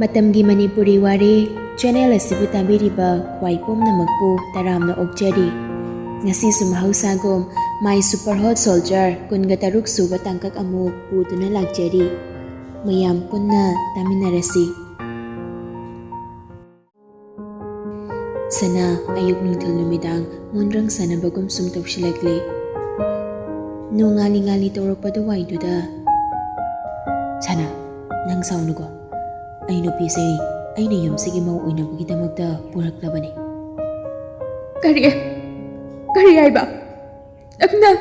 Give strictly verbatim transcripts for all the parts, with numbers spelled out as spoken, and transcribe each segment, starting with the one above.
ꯃꯇꯝꯒꯤ ꯃꯅꯤꯄꯨꯔꯤ ꯋꯥꯔꯤ ꯆꯦꯅꯦꯜ ꯑꯁꯤꯕꯨ ꯇꯥꯕꯤꯔꯤꯕ ꯈ꯭ꯋꯥꯏ ꯄꯨꯝꯅꯃꯛꯄꯨ ꯇꯔꯥꯝꯅ ꯑꯣꯛꯆꯔꯤ꯫ ꯉꯁꯤꯁꯨ ꯃꯍꯧꯁꯥꯒꯨꯝ My Super Hot Soldier ꯀꯨꯟꯒ ꯇꯔꯨꯛ ꯁꯨꯕ ꯇꯥꯡꯀꯛ ꯑꯃꯨꯛ ꯄꯨꯗꯨꯅ ꯂꯥꯛꯆꯔꯤ꯫ ꯃꯌꯥꯝ ꯄꯨꯟꯅ ꯇꯥꯃꯤꯟꯅꯔꯁꯤ꯫ ꯁꯅꯥ ꯑꯌꯨꯛ ꯅꯨꯡꯊꯤꯜ ꯅꯨꯃꯤꯗꯥꯡ ꯃꯣꯟꯗ꯭ꯔꯪ ꯁꯥꯟꯅꯕꯒꯨꯝ ꯁꯨꯝ ꯇꯧꯁꯤꯜꯂꯛꯂꯦ꯫ ꯅꯣꯡꯉꯥꯜꯂꯤ ꯉꯥꯜꯂꯤ ꯇꯧꯔꯛꯄ ꯑꯗꯨꯋꯥꯏꯗꯨꯗ, "ꯁꯅꯥ, ꯅꯪ ꯁꯥꯎꯅꯨꯀꯣ꯫ ꯑꯩ ꯅꯨꯄꯤꯁꯦ ꯑꯩꯅ ꯌꯨꯝꯁꯤꯒꯤ ꯃꯧ ꯑꯣꯏꯅꯕꯒꯤꯗꯃꯛꯇ ꯄꯨꯔꯛꯂꯕꯅꯤ꯫" "ꯀꯔꯤ? ꯀꯔꯤ ꯍꯥꯏꯕ? ꯅꯪꯅ,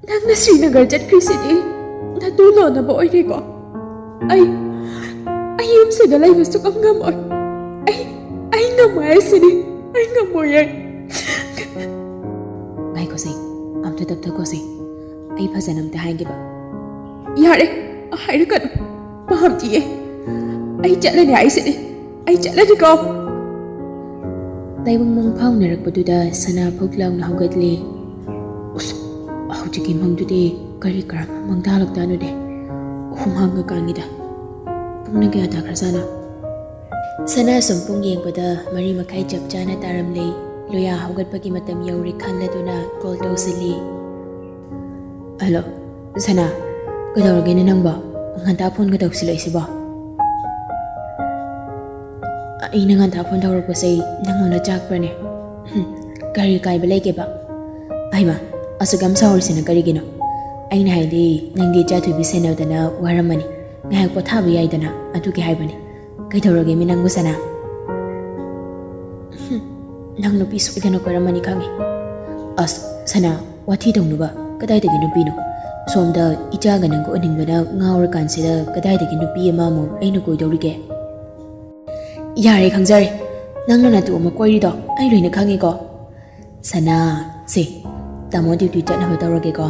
ꯅꯪꯅ ꯁ꯭ꯔꯤꯅꯒꯔ ꯆꯠꯈ꯭ꯔꯤꯁꯤꯗꯤ ꯅꯇꯨ ꯂꯣꯟꯅꯕ ꯑꯣꯏꯔꯦꯀꯣ? ꯑꯩ, ꯑꯩ ꯌꯨꯝꯁꯤꯗ ꯂꯩꯕ ꯁꯨꯛꯉꯝ ꯉꯝꯃꯣꯏ꯫ ꯑꯩ, ꯑꯩ ꯉꯝꯃꯣꯏ ꯍꯥꯏꯁꯤꯅꯤ꯫ ꯑꯩ ꯉꯝꯃꯣꯏꯌꯦ꯫" "ꯉꯥꯏꯈꯣꯁꯦ, ꯑꯝꯇ ꯇꯞꯊꯈꯣꯁꯦ꯫ ꯑꯩ ꯐꯖꯅ ꯑꯝꯇ ꯍꯥꯏꯒꯦꯕ꯫" "ꯌꯥꯔꯦ, ꯍꯥꯏꯔꯛꯀꯅꯨ꯫ ꯄꯥꯝꯗꯤꯌꯦ꯫ ꯑꯩ ꯆꯠꯂꯅꯤ ꯍꯥꯏꯁꯤꯅꯤ꯫ ꯑꯩ ꯆꯠꯂꯅꯤꯀꯣ꯫" ꯇꯥꯏꯕꯪ ꯃꯪ ꯐꯥꯎꯅꯔꯛꯄꯗꯨꯗ ꯁꯅꯥ ꯐꯨꯛ ꯂꯥꯎꯅ ꯍꯧꯒꯠꯂꯦ꯫ "ꯎꯁ, ꯍꯧꯖꯤꯛꯀꯤ ꯃꯪꯗꯨꯗꯤ ꯀꯔꯤ ꯀꯔꯝꯕ ꯃꯪ ꯇꯥꯂꯛꯇꯥꯅꯣꯅꯦ? ꯍꯨꯃꯥꯡꯒ ꯀꯥꯡꯉꯤꯗ꯫ ꯄꯨꯡꯅ ꯀꯌꯥ ꯇꯥꯈ꯭ꯔꯖꯥꯠꯅꯣ?" ꯁꯅꯥ ꯁꯨꯝ ꯄꯨꯡ ꯌꯦꯡꯕꯗ ꯃꯔꯤ ꯃꯈꯥꯏ ꯆꯞ ꯆꯥꯅ ꯇꯥꯔꯝꯂꯦ꯫ ꯂꯣꯌꯥ ꯍꯧꯒꯠꯄꯒꯤ ꯃꯇꯝ ꯌꯧꯔꯦ ꯈꯜꯂꯗꯨꯅ ꯀꯣꯜ ꯇꯧꯁꯤꯜꯂꯤ꯫ "ꯍꯜꯂꯣ, ꯁꯅꯥ, ꯀꯩꯗꯧꯔꯒꯦꯅꯦ ꯅꯪꯕꯣ? ꯉꯟꯇꯥ ꯐꯣꯟꯒ ꯇꯧꯁꯤꯜꯂꯛꯏꯁꯤꯕꯣ?" "ꯑꯩꯅ ꯉꯟꯇꯥ ꯐꯣꯟ ꯇꯧꯔꯛꯄꯁꯦ ꯅꯪꯉꯣꯟꯗ ꯆꯥꯛꯄ꯭ꯔꯅꯦ? ꯍꯨꯝ, ꯀꯔꯤ ꯀꯥꯏꯕ ꯂꯩꯒꯦꯕ? ꯑꯩꯃ, ꯑꯁꯨꯛ ꯌꯥꯝ ꯁꯥꯎꯔꯤꯁꯤꯅ ꯀꯔꯤꯒꯤꯅꯣ? ꯑꯩꯅ ꯍꯥꯏꯗꯤ ꯅꯪꯗꯤ ꯏꯆꯥ ꯊꯣꯏꯕꯤ ꯁꯦꯟꯅꯗꯅ ꯋꯥꯔꯝꯃꯅꯤ꯫ ꯉꯥꯏꯍꯥꯛ ꯄꯣꯊꯥꯕ ꯌꯥꯏꯗꯅ, ꯑꯗꯨꯒꯤ ꯍꯥꯏꯕꯅꯤ꯫ ꯀꯩꯗꯧꯔꯒꯦꯃꯤ ꯅꯪꯕꯨ, ꯁꯅꯥ?" "ꯍꯨꯝ, ꯅꯪ ꯅꯨꯄꯤ ꯁꯣꯏꯗꯅ ꯀꯣꯏꯔꯝꯃꯅꯤ ꯈꯪꯉꯤ꯫" "ꯑꯁ, ꯁꯅꯥ, ꯋꯥꯊꯤ ꯇꯧꯅꯨꯕ꯫ ꯀꯗꯥꯏꯗꯒꯤ ꯅꯨꯄꯤꯅꯣ? ꯁꯣꯝꯗ ꯏꯆꯥꯒ ꯅꯪꯒ ꯎꯅꯤꯡꯕꯅ ꯉꯥꯎꯔꯀꯥꯟꯁꯤꯗ ꯀꯗꯥꯏꯗꯒꯤ ꯅꯨꯄꯤ ꯑꯃ ꯑꯃꯨꯛ ꯑꯩꯅ ꯀꯣꯏꯗꯧꯔꯤꯒꯦ?" "ꯌꯥꯔꯦ, ꯈꯪꯖꯔꯦ꯫ ꯅꯪꯅ ꯅꯇꯨ ꯑꯃ ꯀꯣꯏꯔꯤꯗꯣ ꯑꯩ ꯂꯣꯏꯅ ꯈꯪꯉꯤꯀꯣ꯫" "ꯁꯅꯥ, ꯁꯦ, ꯇꯥꯃꯣ ꯗ꯭ꯌꯨꯇꯤ ꯆꯠꯅꯕ ꯇꯧꯔꯒꯦꯀꯣ꯫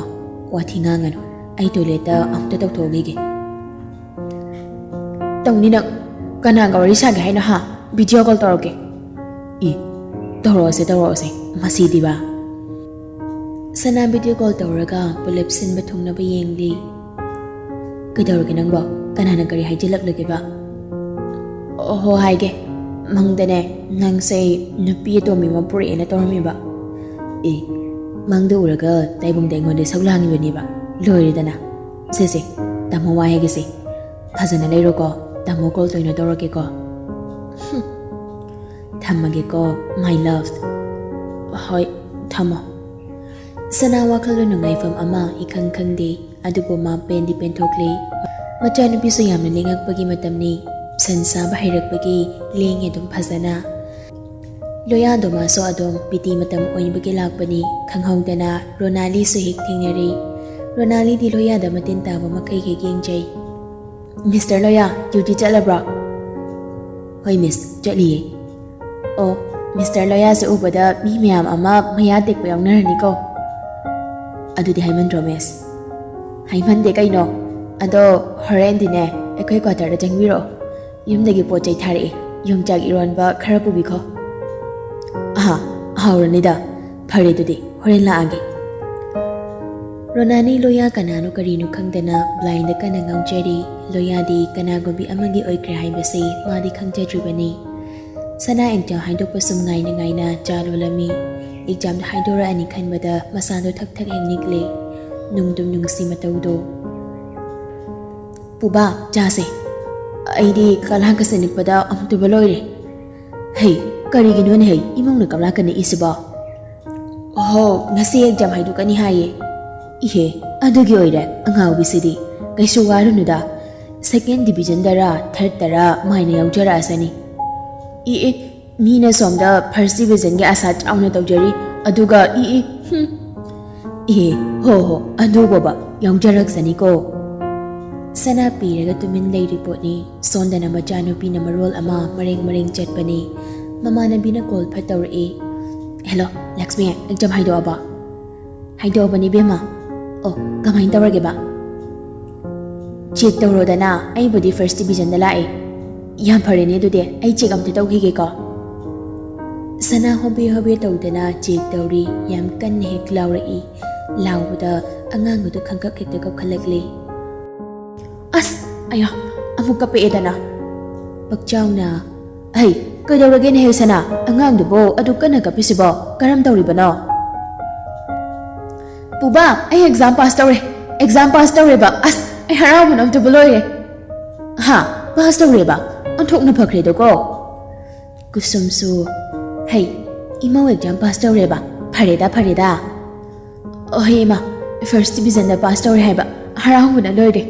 ꯋꯥꯊꯤ ꯉꯥꯡꯉꯅꯨ꯫ ꯑꯩ ꯇꯣꯏꯂꯦꯠꯇ ꯑꯃꯨꯛꯇ ꯇꯧꯊꯣꯛꯎꯈꯤꯒꯦ꯫" "ꯇꯧꯅꯤ ꯅꯪ꯫ ꯀꯅꯥꯒ ꯋꯥꯔꯤ ꯁꯥꯒꯦ ꯍꯥꯏꯅꯣ, ꯍꯥ? ꯚꯤꯗꯤꯑꯣ ꯀꯣꯜ ꯇꯧꯔꯛꯀꯦ꯫" "ꯏ, ꯇꯧꯔꯛꯑꯣꯁꯦ, ꯇꯧꯔꯛꯑꯣꯁꯦ꯫ ꯃꯁꯤꯗꯤꯕ꯫" ꯁꯅꯥ ꯚꯤꯗꯤꯑꯣ ꯀꯣꯜ ꯇꯧꯔꯒ ꯄꯨꯂꯞ ꯁꯤꯟꯕ ꯊꯨꯡꯅꯕ ꯌꯦꯡꯂꯤ꯫ "ꯀꯩꯗꯧꯔꯒꯦ ꯅꯪꯕꯣ? ꯀꯅꯥꯅ ꯀꯔꯤ ꯍꯥꯏꯖꯤꯜꯂꯛꯂꯒꯦꯕ?" ꯑꯣꯍꯣ, ꯍꯥꯏꯒꯦ꯫ ꯃꯪꯗꯅꯦ, ꯅꯪꯁꯦ ꯅꯨꯄꯤ ꯑꯇꯣꯝꯕꯤ ꯑꯃ ꯄꯨꯔꯛꯑꯦꯅ ꯇꯧꯔꯝꯃꯤꯕ꯫ ꯑꯦ, ꯃꯪꯗ ꯎꯔꯒ ꯇꯥꯏꯕꯪꯗ ꯑꯩꯉꯣꯟꯗ ꯏꯁꯧ ꯂꯥꯡꯉꯤꯕꯅꯦꯕ꯫ ꯂꯣꯏꯔꯦꯗꯅ꯫ ꯁꯦ ꯁꯦ, ꯇꯥꯃꯣ ꯋꯥ ꯍꯥꯏꯒꯦꯁꯦ꯫ ꯐꯖꯅ ꯂꯩꯔꯣꯀꯣ꯫ ꯇꯥꯃꯣ ꯀꯣꯜ ꯇꯣꯏꯅ ꯇꯧꯔꯛꯀꯦꯀꯣ꯫ ꯍꯨꯝ꯫ ꯊꯝꯃꯒꯦꯀꯣ, my love꯫ ꯍꯣꯏ, ꯊꯝꯃꯣ꯫ ꯁꯅꯥ ꯋꯥꯈꯜꯗ ꯅꯨꯡꯉꯥꯏꯐꯝ ꯑꯃ ꯏꯈꯪ ꯈꯪꯗꯦ꯫ ꯑꯗꯨꯕꯨ ꯃꯥ ꯄꯦꯟꯗꯤ ꯄꯦꯟꯊꯣꯛꯂꯦ꯫ ꯃꯆꯥꯅꯨꯄꯤꯁꯨ ꯌꯥꯝꯅ ꯂꯦꯡꯉꯛꯄꯒꯤ ꯃꯇꯝꯅꯤ꯫ ꯁꯟ ꯁꯥꯕ ꯍꯩꯔꯛꯄꯒꯤ ꯂꯦꯡꯉꯦ ꯑꯗꯨꯝ ꯐꯖꯅ꯫ ꯂꯣꯌꯥꯗꯣ ꯃꯥꯁꯨ ꯑꯗꯨꯝ ꯄꯤ ꯇꯤ ꯃꯇꯝ ꯑꯣꯏꯕꯒꯤ ꯂꯥꯛꯄꯅꯤ꯫ ꯈꯪꯍꯧꯗꯅ ꯔꯣꯅꯥꯂꯤꯁꯨ ꯍꯦꯛ ꯊꯦꯡꯅꯔꯦ꯫ ꯔꯣꯅꯥꯂꯤꯗꯤ ꯂꯣꯌꯥꯗ ꯃꯇꯤꯟ ꯇꯥꯕ ꯃꯈꯩ ꯍꯦꯛ ꯌꯦꯡꯖꯩ꯫ "ꯃꯤꯁꯇꯔ ꯂꯣꯌꯥ, ꯗ꯭ꯌꯨꯇꯤ ꯆꯠꯂꯕ꯭ꯔꯣ?" "ꯍꯣꯏ ꯃꯤꯁ, ꯆꯠꯂꯤꯌꯦ꯫" "ꯑꯣ, ꯃꯤꯁꯇꯔ ꯂꯣꯌꯥꯁꯦ ꯎꯕꯗ ꯃꯤ ꯃꯌꯥꯝ ꯑꯃ ꯃꯌꯥ ꯇꯦꯛꯄ ꯌꯥꯎꯅꯔꯅꯤꯀꯣ꯫" "ꯑꯗꯨꯗꯤ ꯍꯥꯏꯃꯟꯗ꯭ꯔꯣ ꯃꯤꯁ?" "ꯍꯥꯏꯃꯟꯗꯦ ꯀꯩꯅꯣ꯫ ꯑꯗꯣ ꯍꯣꯔꯦꯟꯗꯤꯅꯦ, ꯑꯩꯈꯣꯏ ꯀ꯭ꯋꯥꯇꯔꯗ ꯆꯪꯕꯤꯔꯛꯑꯣ꯫ ꯌꯨꯝꯗꯒꯤ ꯄꯣꯠ ꯆꯩ ꯊꯥꯔꯛꯑꯦ꯫ ꯌꯣꯡꯆꯥꯛ ꯏꯔꯣꯟꯕ ꯈꯔ ꯄꯨꯕꯤꯈꯣ꯫" "ꯑꯍꯥ, ꯍꯥꯎꯔꯅꯤꯗ꯫ ꯐꯔꯦ ꯑꯗꯨꯗꯤ, ꯍꯣꯔꯦꯟ ꯂꯥꯛꯑꯒꯦ꯫" ꯔꯣꯅꯥꯅꯤ ꯂꯣꯌꯥ ꯀꯅꯥꯅꯣ ꯀꯔꯤꯅꯣ ꯈꯪꯗꯅ ꯕ꯭ꯂꯥꯏꯟꯗ ꯀꯟꯅ ꯉꯥꯎꯖꯔꯤ꯫ ꯂꯣꯌꯥꯗꯤ ꯀꯅꯥꯒꯨꯝꯕꯤ ꯑꯃꯒꯤ ꯑꯣꯏꯈ꯭ꯔꯦ ꯍꯥꯏꯕꯁꯤ ꯃꯥꯗꯤ ꯈꯪꯖꯗ꯭ꯔꯤꯕꯅꯤ꯫ ꯁꯅꯥ ꯑꯦꯛꯖꯥꯝ ꯍꯥꯏꯗꯣꯛꯄ ꯁꯨꯝ ꯉꯥꯏꯅ ꯉꯥꯏꯅ ꯆꯥ ꯂꯣꯜꯂꯝꯃꯤ꯫ ꯑꯦꯛꯖꯥꯝꯗꯣ ꯍꯥꯏꯗꯣꯔꯛꯑꯅꯤ ꯈꯟꯕꯗ ꯃꯁꯥꯗꯣ ꯊꯛ ꯊꯛ ꯍꯦꯛ ꯅꯤꯛꯂꯦ꯫ ꯅꯨꯡꯗꯨꯝ ꯅꯨꯡꯁꯤ ꯃꯇꯧꯗꯣ꯫ "ꯄꯨꯕꯥ, ꯆꯥꯁꯦ꯫ ꯑꯩꯗꯤ ꯀꯂꯥꯡꯒꯁꯦ ꯅꯤꯛꯄꯗ ꯑꯃꯨꯛꯇꯣꯏꯕ ꯂꯣꯏꯔꯦ꯫" "ꯍꯩ, ꯀꯔꯤꯒꯤꯅꯣꯅꯦ ꯍꯩ, ꯏꯃꯧꯅ ꯀꯂꯥꯡꯒ ꯅꯤꯛꯏꯁꯤꯕꯣ?" "ꯑꯣꯍꯣ, ꯉꯁꯤ ꯑꯦꯛꯖꯥꯝ ꯍꯥꯏꯗꯣꯛꯀꯅꯤ ꯍꯥꯏꯌꯦ꯫" "ꯏꯍꯦ, ꯑꯗꯨꯒꯤ ꯑꯣꯏꯔꯦ ꯑꯉꯥꯎꯕꯤꯁꯤꯗꯤ꯫ ꯀꯩꯁꯨ ꯋꯥꯔꯨꯅꯨꯗ, ꯁꯦꯀꯦꯟ ꯗꯤꯕꯤꯖꯟꯗꯔ ꯊꯥꯔꯠꯇꯔ ꯃꯥꯏꯅ ꯌꯥꯎꯖꯔꯛꯑꯁꯅꯤ꯫" "ꯏ ꯑꯦ, ꯃꯤꯅ ꯁꯣꯝꯗ ꯐꯥꯔꯁ ꯗꯤꯕꯤꯖꯟꯒꯤ ꯑꯁꯥ ꯆꯥꯎꯅ ꯇꯧꯖꯔꯤ, ꯑꯗꯨꯒ ꯏ ꯏ, ꯍꯨꯝ꯫ ꯑꯦ, ꯍꯣ ꯍꯣ, ꯑꯗꯨꯕꯣꯕ ꯌꯥꯎꯖꯔꯛꯁꯅꯤꯀꯣ꯫" ꯁꯅꯥ ꯄꯤꯔꯒ ꯇꯨꯃꯤꯟ ꯂꯩꯔꯤ ꯄꯣꯠꯅꯤ꯫ ꯁꯣꯝꯗꯅ ꯃꯆꯥꯅꯨꯄꯤꯅ ꯃꯔꯣꯜ ꯑꯃ ꯃꯔꯦꯡ ꯃꯔꯦꯡ ꯆꯠꯄꯅꯤ꯫ ꯃꯃꯥꯟꯅꯕꯤꯅ ꯀꯣꯜ ꯐꯠ ꯇꯧꯔꯛꯏ꯫ "ꯍꯦꯜꯂꯣ, ꯂꯛꯁꯃꯤ, ꯑꯦꯛꯖꯥꯝ ꯍꯥꯏꯗꯣꯛꯑꯕꯣ?" "ꯍꯥꯏꯗꯣꯛꯑꯕꯅꯤ ꯏꯕꯦꯝꯃ꯫" "ꯑꯣ, ꯀꯃꯥꯏꯅ ꯇꯧꯔꯒꯦꯕ?" "ꯆꯦꯛ ꯇꯧꯔꯣꯗꯅ, ꯑꯩꯕꯨꯗꯤ ꯐꯥꯔꯁ ꯗꯤꯕꯤꯖꯟꯗ ꯂꯥꯛꯑꯦ꯫" "ꯌꯥꯝ ꯐꯔꯦꯅꯦ ꯑꯗꯨꯗꯤ, ꯑꯩ ꯆꯦꯛ ꯑꯝꯇ ꯇꯧꯈꯤꯒꯦꯀꯣ꯫" ꯁꯅꯥ ꯍꯣꯕꯦ ꯍꯣꯕꯦ ꯇꯧꯗꯅ ꯆꯦꯛ ꯇꯧꯔꯤ꯫ ꯌꯥꯝ ꯀꯟꯅ ꯍꯦꯛ ꯂꯥꯎꯔꯛꯏ꯫ ꯂꯥꯎꯕꯗ ꯑꯉꯥꯡꯕꯗꯨ ꯈꯪꯀꯞ ꯍꯦꯛꯇ ꯀꯞꯈꯠꯂꯛꯂꯦ꯫ "ꯑꯁ, ꯑꯌꯥ, ꯑꯃꯨꯛ ꯀꯞꯄꯛꯑꯦꯗꯅ!" ꯄꯛꯆꯥꯎꯅ, "ꯍꯩ, ꯀꯩꯗꯧꯔꯒꯦꯅꯦ ꯍꯦ ꯁꯅꯥ? ꯑꯉꯥꯡꯗꯨꯕꯨ ꯑꯗꯨ ꯀꯟꯅ ꯀꯞꯄꯤꯁꯤꯕꯣ? ꯀꯔꯝ ꯇꯧꯔꯤꯕꯅꯣ?" "ꯄꯨꯕꯥ, ꯑꯩ ꯑꯦꯛꯖꯥꯝ ꯄꯥꯁ ꯇꯧꯔꯦ꯫ ꯑꯦꯛꯖꯥꯝ ꯄꯥꯁ ꯇꯧꯔꯦꯕ꯫ ꯑꯁ, ꯑꯩ ꯍꯔꯥꯎꯕꯅ ꯑꯝꯇꯕꯨ ꯂꯣꯏꯔꯦ꯫" "ꯍꯥ? ꯄꯥꯁ ꯇꯧꯔꯦꯕ? ꯑꯣꯟꯊꯣꯛꯅ ꯐꯈ꯭ꯔꯦꯗꯀꯣ꯫" ꯀꯨꯁꯨꯝꯁꯨ, "ꯍꯩ, ꯏꯃꯧ ꯑꯦꯛꯖꯥꯝ ꯄꯥꯁ ꯇꯧꯔꯦꯕ? ꯐꯔꯦꯗ, ꯐꯔꯦꯗ꯫" "ꯍꯣꯏ ꯏꯃꯥ, ꯐꯥꯔꯁ ꯗꯤꯕꯤꯖꯟꯗ ꯄꯥꯁ ꯇꯧꯔꯦ ꯍꯥꯏꯕ꯫ ꯍꯔꯥꯎꯕꯅ ꯂꯣꯏꯔꯦ꯫"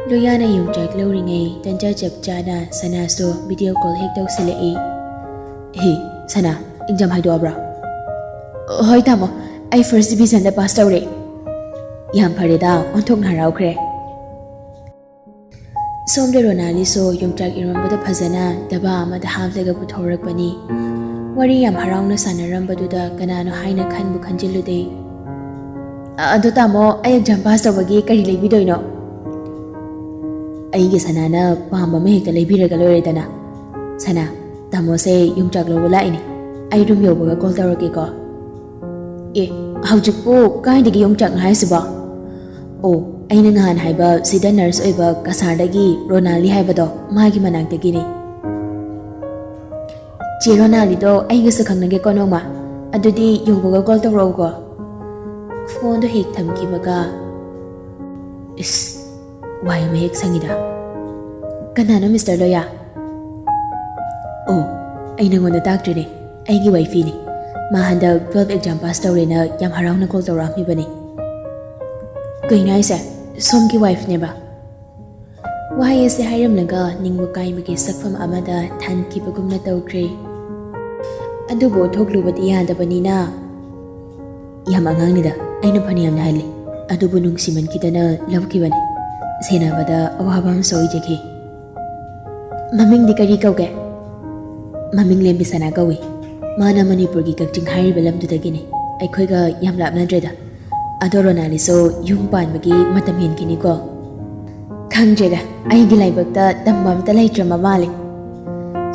ꯂꯣꯌꯥꯅ ꯌꯣꯡꯆꯥꯛ ꯂꯧꯔꯤꯉꯩ ꯇꯟꯖꯥ ꯆꯞ ꯆꯥꯅ ꯁꯅꯥꯁꯨ ꯚꯤꯗꯤꯑꯣ ꯀꯣꯜ ꯍꯦꯛ ꯇꯧꯁꯤꯜꯂꯛꯏ꯫ "ꯍꯦ, ꯁꯅꯥ, ꯑꯦꯛꯖꯥꯝ ꯍꯥꯏꯗꯣꯛꯑꯕ꯭ꯔꯣ?" "ꯍꯣꯏ ꯇꯥꯃꯣ, ꯑꯩ ꯐꯥꯔꯁ ꯗꯤꯕꯤꯖꯟꯗ ꯄꯥꯁ ꯇꯧꯔꯦ꯫" "ꯌꯥꯝ ꯐꯔꯦꯗ, ꯑꯣꯟꯊꯣꯛꯅ ꯍꯔꯥꯎꯈ꯭ꯔꯦ꯫" ꯁꯣꯝꯗ ꯔꯣꯅꯥꯂꯤꯁꯨ ꯌꯣꯡꯆꯥꯛ ꯏꯔꯣꯟꯕꯗ ꯐꯖꯅ ꯗꯕꯥ ꯑꯃꯗ ꯍꯥꯞꯂꯒ ꯄꯨꯊꯣꯔꯛꯄꯅꯤ꯫ ꯋꯥꯔꯤ ꯌꯥꯝ ꯍꯔꯥꯎꯅ ꯁꯥꯟꯅꯔꯝꯕꯗꯨꯗ ꯀꯅꯥꯅꯣ ꯍꯥꯏꯅ ꯈꯟꯕꯨ ꯈꯟꯖꯤꯜꯂꯨꯗꯦ꯫ "ꯑ-, ꯑꯗꯣ ꯇꯥꯃꯣ, ꯑꯩ ꯑꯦꯛꯖꯥꯝ ꯄꯥꯁ ꯇꯧꯕꯒꯤ ꯀꯔꯤ ꯂꯩꯕꯤꯗꯣꯏꯅꯣ?" "ꯑꯩꯒꯤ ꯁꯅꯥꯅ ꯄꯥꯝꯕ ꯑꯃ ꯍꯦꯛꯇ ꯂꯩꯕꯤꯔꯒ ꯂꯣꯏꯔꯦꯗꯅ꯫ ꯁꯅꯥ, ꯇꯥꯃꯣꯁꯦ ꯌꯣꯡꯆꯥꯛ ꯂꯧꯕ ꯂꯥꯛꯏꯅꯦ꯫ ꯑꯩ ꯔꯨꯝ ꯌꯧꯕꯒ ꯀꯣꯜ ꯇꯧꯔꯛꯀꯦꯀꯣ꯫" "ꯑꯦ, ꯍꯧꯖꯤꯛꯄꯨ ꯀꯥꯏꯗꯒꯤ ꯌꯣꯡꯆꯥꯛꯅꯣ ꯍꯥꯏꯁꯤꯕꯣ?" "ꯑꯣ, ꯑꯩꯅ ꯅꯍꯥꯟ ꯍꯥꯏꯕ ꯁꯤꯗ ꯅꯔꯁ ꯑꯣꯏꯕ ꯀꯁꯥꯔꯗꯒꯤ ꯔꯣꯅꯥꯂꯤ ꯍꯥꯏꯕꯗꯣ, ꯃꯥꯒꯤ ꯃꯅꯥꯛꯇꯒꯤꯅꯦ꯫" "ꯆꯦ ꯔꯣꯅꯥꯂꯤꯗꯣ ꯑꯩꯒꯁꯨ ꯈꯪꯅꯒꯦꯀꯣ ꯅꯣꯡꯃ꯫ ꯑꯗꯨꯗꯤ ꯌꯧꯕꯒ ꯀꯣꯜ ꯇꯧꯔꯛꯎꯀꯣ꯫" ꯐꯣꯟꯗꯣ ꯍꯦꯛ ꯊꯝꯈꯤꯕꯒ, ꯏꯁ, ꯋꯥꯏ ꯑꯃ ꯍꯦꯛ ꯁꯪꯉꯤꯗ꯫ "ꯀꯅꯥꯅꯣ, ꯃꯤꯁꯇꯔ ꯂꯣꯌꯥ?" "ꯑꯣ, ꯑꯩ ꯅꯉꯣꯟꯗ ꯇꯥꯛꯇ꯭ꯔꯤꯅꯦ, ꯑꯩꯒꯤ ꯋꯥꯏꯐꯤꯅꯦ꯫ ꯃꯥ ꯍꯟꯗꯛ ꯇꯨꯋꯦꯜꯐ ꯑꯦꯛꯖꯥꯝ ꯄꯥꯁ ꯇꯧꯔꯦꯅ ꯌꯥꯝ ꯍꯔꯥꯎꯅ ꯀꯣꯜ ꯇꯧꯔꯛꯑꯝꯃꯤꯕꯅꯦ꯫" "ꯀꯩꯅꯣ ꯍꯥꯏꯁꯦ? ꯁꯣꯝꯒꯤ ꯋꯥꯏꯐꯅꯦꯕ?" ꯋꯥꯍꯩ ꯑꯁꯤ ꯍꯥꯏꯔꯝꯂꯒ ꯅꯤꯡꯕ ꯀꯥꯏꯕꯒꯤ ꯁꯛꯐꯝ ꯑꯃꯗ ꯊꯥꯟꯈꯤꯕꯒꯨꯝꯅ ꯇꯧꯈ꯭ꯔꯦ꯫ ꯑꯗꯨꯕꯨ ꯊꯣꯛꯂꯨꯕꯗꯤ ꯌꯥꯗꯕꯅꯤꯅ, ꯌꯥꯝ ꯑꯉꯥꯡꯅꯤꯗ, ꯑꯩꯅ ꯐꯅꯌꯥꯝꯅ ꯍꯜꯂꯤ, ꯑꯗꯨꯕꯨ ꯅꯨꯡꯁꯤꯃꯟꯈꯤꯗꯅ ꯂꯧꯈꯤꯕꯅꯤ꯫ ꯁꯦꯟꯅꯕꯗ ꯑꯋꯥꯕ ꯑꯃꯁꯨ ꯑꯣꯏꯖꯈꯤ꯫ "ꯃꯃꯤꯡꯗꯤ ꯀꯔꯤ ꯀꯧꯒꯦ?" "ꯃꯃꯤꯡ ꯂꯦꯝꯕꯤꯁꯅꯥ ꯀꯧꯏ꯫ ꯃꯥꯅ ꯃꯅꯤꯄꯨꯔꯒꯤ ꯀꯛꯆꯤꯡ ꯍꯥꯏꯔꯤꯕ ꯂꯝꯗꯨꯗꯒꯤꯅꯤ꯫ ꯑꯩꯈꯣꯏꯒ ꯌꯥꯝ ꯂꯥꯞꯅꯗ꯭ꯔꯦꯗ꯫ ꯑꯗꯣ ꯔꯣꯅꯥꯂꯤꯁꯨ ꯌꯨꯝ ꯄꯥꯟꯕꯒꯤ ꯃꯇꯝ ꯍꯦꯟꯈꯤꯅꯤꯀꯣ꯫" "ꯈꯪꯗ꯭ꯔꯦꯗ, ꯑꯩꯒꯤ ꯂꯥꯏꯕꯛꯇ ꯇꯝꯕ ꯑꯝꯇ ꯂꯩꯇ꯭ꯔꯕ ꯃꯥꯜꯂꯦ꯫"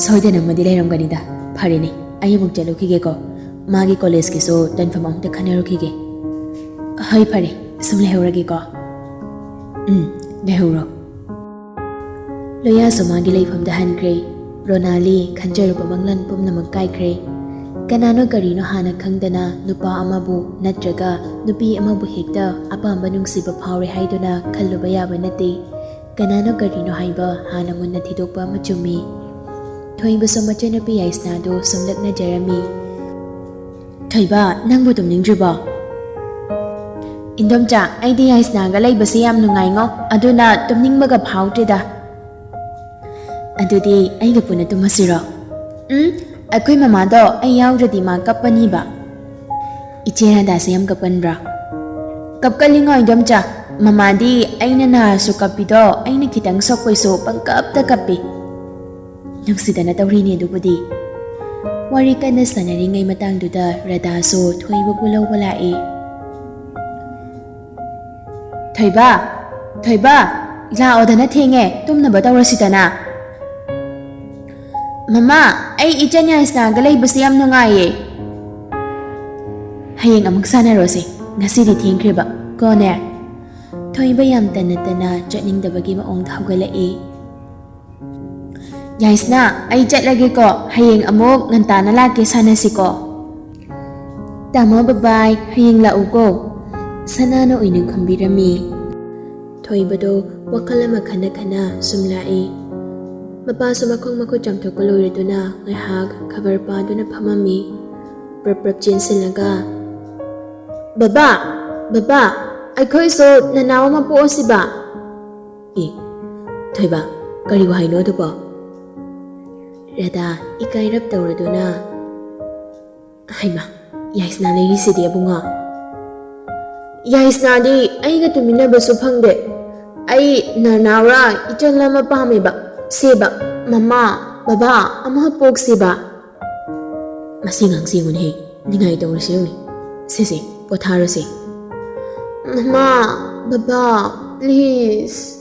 "ꯁꯣꯏꯗꯅ ꯑꯃꯗꯤ ꯂꯩꯔꯝꯒꯅꯤꯗ꯫ ꯐꯔꯦꯅꯦ, ꯑꯩ ꯑꯃꯨꯛ ꯆꯠꯂꯨꯈꯤꯒꯦꯀꯣ꯫ ꯃꯥꯒꯤ ꯀꯣꯂꯦꯖꯀꯤꯁꯨ ꯇꯥꯟꯐꯝ ꯑꯝꯇ ꯈꯟꯅꯔꯨꯈꯤꯒꯦ꯫" "ꯍꯣꯏ, ꯐꯔꯦ, ꯁꯨꯝ ꯂꯩꯍꯧꯔꯒꯦꯀꯣ꯫" "ꯎꯝ, ꯂꯩꯍꯧꯔꯣ꯫" ꯂꯣꯌꯥꯁꯨ ꯃꯥꯒꯤ ꯂꯩꯐꯝꯗ ꯍꯟꯈ꯭ꯔꯦ꯫ ꯔꯣꯅꯥꯂꯤ ꯈꯟꯖꯔꯨꯕ ꯃꯪꯂꯥꯟ ꯄꯨꯝꯅꯃꯛ ꯀꯥꯏꯈ꯭ꯔꯦ꯫ ꯀꯅꯥꯅꯣ ꯀꯔꯤꯅꯣ ꯍꯥꯟꯅ ꯈꯪꯗꯅ ꯅꯨꯄꯥ ꯑꯃꯕꯨ ꯅꯠꯇ꯭ꯔꯒ ꯅꯨꯄꯤ ꯑꯃꯕꯨ ꯍꯦꯛꯇ ꯑꯄꯥꯝꯕ ꯅꯨꯡꯁꯤꯕ ꯐꯥꯎꯔꯦ ꯍꯥꯏꯗꯨꯅ ꯈꯜꯂꯨꯕ ꯌꯥꯕ ꯅꯠꯇꯦ꯫ ꯀꯅꯥꯅꯣ ꯀꯔꯤꯅꯣ ꯍꯥꯏꯕ ꯍꯥꯟꯅ ꯃꯨꯟꯅ ꯊꯤꯗꯣꯛꯄ ꯑꯃ ꯆꯨꯝꯃꯤ꯫ ꯊꯣꯏꯕꯁꯨ ꯃꯆꯟꯅꯨꯄꯤ ꯌꯥꯏꯁꯅꯥꯗꯨ ꯁꯨꯝꯂꯛꯅꯖꯔꯝꯃꯤ꯫ ꯊꯣꯏꯕ, ꯅꯪꯕꯨ ꯇꯨꯝꯅꯤꯡꯗ꯭ꯔꯤꯕꯣ? ꯏꯟꯗꯣꯝꯆꯥ, ꯑꯩꯗꯤ ꯌꯥꯏꯁꯅꯥꯒ ꯂꯩꯕꯁꯦ ꯌꯥꯝ ꯅꯨꯡꯉꯥꯏꯉꯣ, ꯑꯗꯨꯅ ꯇꯨꯝꯅꯤꯡꯕꯒ ꯐꯥꯎꯗ꯭ꯔꯤꯗ꯫ ꯑꯗꯨꯗꯤ ꯑꯩꯒ ꯄꯨꯟꯅ ꯇꯨꯝꯃꯁꯤꯔꯣ? ꯎꯝ, ꯑꯩꯈꯣꯏ ꯃꯃꯥꯗꯣ ꯑꯩ ꯌꯥꯎꯗ꯭ꯔꯗꯤ ꯃꯥ ꯀꯞꯄꯅꯤꯕ꯫ ꯏꯆꯦ ꯔꯥꯙꯥꯁꯦ ꯌꯥꯝ ꯀꯞꯀꯟꯕ꯭ꯔꯥ? ꯀꯞꯀꯜꯂꯤꯉꯣ ꯏꯟꯗꯣꯝꯆꯥ, ꯃꯃꯥꯗꯤ ꯑꯩꯅ ꯅꯥꯔꯁꯨ ꯀꯞꯄꯤꯗꯣ, ꯑꯩꯅ ꯈꯤꯇꯪ ꯁꯣꯛꯄꯩꯁꯨ ꯄꯪꯀꯞꯇ ꯀꯞꯄꯤ꯫ ꯅꯨꯡꯁꯤꯗꯅ ꯇꯧꯔꯤꯅꯦ ꯑꯗꯨꯕꯨꯗꯤ꯫ ꯋꯥꯔꯤ ꯀꯟꯅ ꯁꯥꯟꯅꯔꯤꯉꯩ ꯃꯇꯥꯡꯗꯨꯗ ꯔꯥꯙꯥꯁꯨ ꯊꯣꯏꯕꯕꯨ ꯂꯧꯕ ꯂꯥꯛꯏ꯫ ꯊꯣꯏꯕ, ꯊꯣꯏꯕ, ꯂꯥꯛꯑꯣꯗꯅ ꯊꯦꯡꯉꯦ, ꯇꯨꯝꯅꯕ ꯇꯧꯔꯁꯤꯗꯅ꯫ ꯃꯃꯥ, ꯑꯩ ꯏꯆꯟ ꯌꯥꯏꯁꯅꯥꯒ ꯂꯩꯕꯁꯦ ꯌꯥꯝ ꯅꯨꯡꯉꯥꯏꯌꯦ꯫ ꯍꯌꯦꯡ ꯑꯃꯨꯛ ꯁꯥꯟꯅꯔꯣꯁꯦ, ꯉꯁꯤꯗꯤ ꯊꯦꯡꯈ꯭ꯔꯦꯕ, ꯀꯣꯅꯦ꯫ ꯊꯣꯏꯕ ꯌꯥꯝ ꯇꯟꯅ ꯇꯟꯅ ꯆꯠꯅꯤꯡꯗꯕꯒꯤ ꯃꯑꯣꯡꯗ ꯍꯧꯒꯠꯂꯛꯏ꯫ ꯌꯥꯏꯁꯅꯥ, ꯑꯩ ꯆꯠꯂꯒꯦꯀꯣ, ꯍꯌꯦꯡ ꯑꯃꯨꯛ ꯉꯟꯇꯥꯅ ꯂꯥꯛꯀꯦ, ꯁꯥꯟꯅꯁꯤꯀꯣ꯫ ꯇꯥꯃꯣ, ꯕꯕꯥꯏ, ꯍꯌꯦꯡ ꯂꯥꯛꯎꯀꯣ꯫ ꯁꯅꯥꯅ ꯑꯣꯏꯅ ꯈꯨꯝꯕꯤꯔꯝꯃꯤ꯫ ꯊꯣꯏꯕꯗꯣ ꯋꯥꯈꯜ ꯑꯃ ꯈꯟꯅ ꯈꯟꯅ ꯁꯨꯝ ꯂꯥꯛꯏ꯫ ꯃꯄꯥꯁꯨ ꯃꯈꯣꯡ ꯃꯈꯨꯠ ꯆꯥꯝꯊꯣꯛꯄ ꯂꯣꯏꯔꯗꯨꯅ ꯉꯥꯏꯍꯥꯛ ꯈꯕꯔ ꯄꯥꯗꯨꯅ ꯐꯝꯃꯝꯃꯤ꯫ ꯄ꯭ꯔꯞ ꯄ꯭ꯔꯞ ꯆꯦꯟꯁꯤꯜꯂꯒ, "ꯕꯕꯥ! ꯕꯕꯥ! ꯑꯩꯈꯣꯏꯁꯨ ꯅꯅꯥꯎ ꯑꯃ ꯄꯣꯛꯑꯁꯤꯕ?" "ꯑꯦ, ꯊꯣꯏꯕ, ꯀꯔꯤꯕꯨ ꯍꯥꯏꯅꯣ ꯑꯗꯨꯕꯣ?" ꯔꯥꯙꯥ ꯏꯀꯥꯏꯔꯞ ꯇꯧꯔꯗꯨꯅ, "ꯍꯩꯃꯥ, ꯌꯥꯏꯁꯅꯥ ꯂꯩꯔꯤꯁꯤꯗꯤ ꯑꯕꯨꯡꯉꯣ?" "ꯌꯥꯏꯁꯅꯥꯗꯤ ꯑꯩꯒ ꯇꯨꯃꯤꯟꯅꯕꯁꯨ ꯐꯪꯗꯦ꯫ ꯑꯩ ꯅꯅꯥꯎꯔꯥ ꯏꯆꯜ ꯑꯃ ꯄꯥꯝꯃꯦꯕ꯫ ꯁꯦꯕ, ꯃꯃꯥ, ꯕꯕꯥ ꯑꯃ ꯄꯣꯛꯁꯦꯕ꯫" ꯃꯁꯤ ꯑꯉꯥꯡꯁꯤ ꯌꯦꯡꯉꯨꯅꯦꯍꯦ, ꯅꯤꯡꯉꯥꯏ ꯇꯧꯔꯤꯁꯤ ꯌꯦꯡꯉꯨꯅꯦ꯫ ꯁꯦ ꯁꯦ, ꯄꯣꯊꯥꯔꯣꯁꯦ꯫ "ꯃꯃꯥ, ꯕꯕꯥ, please꯫"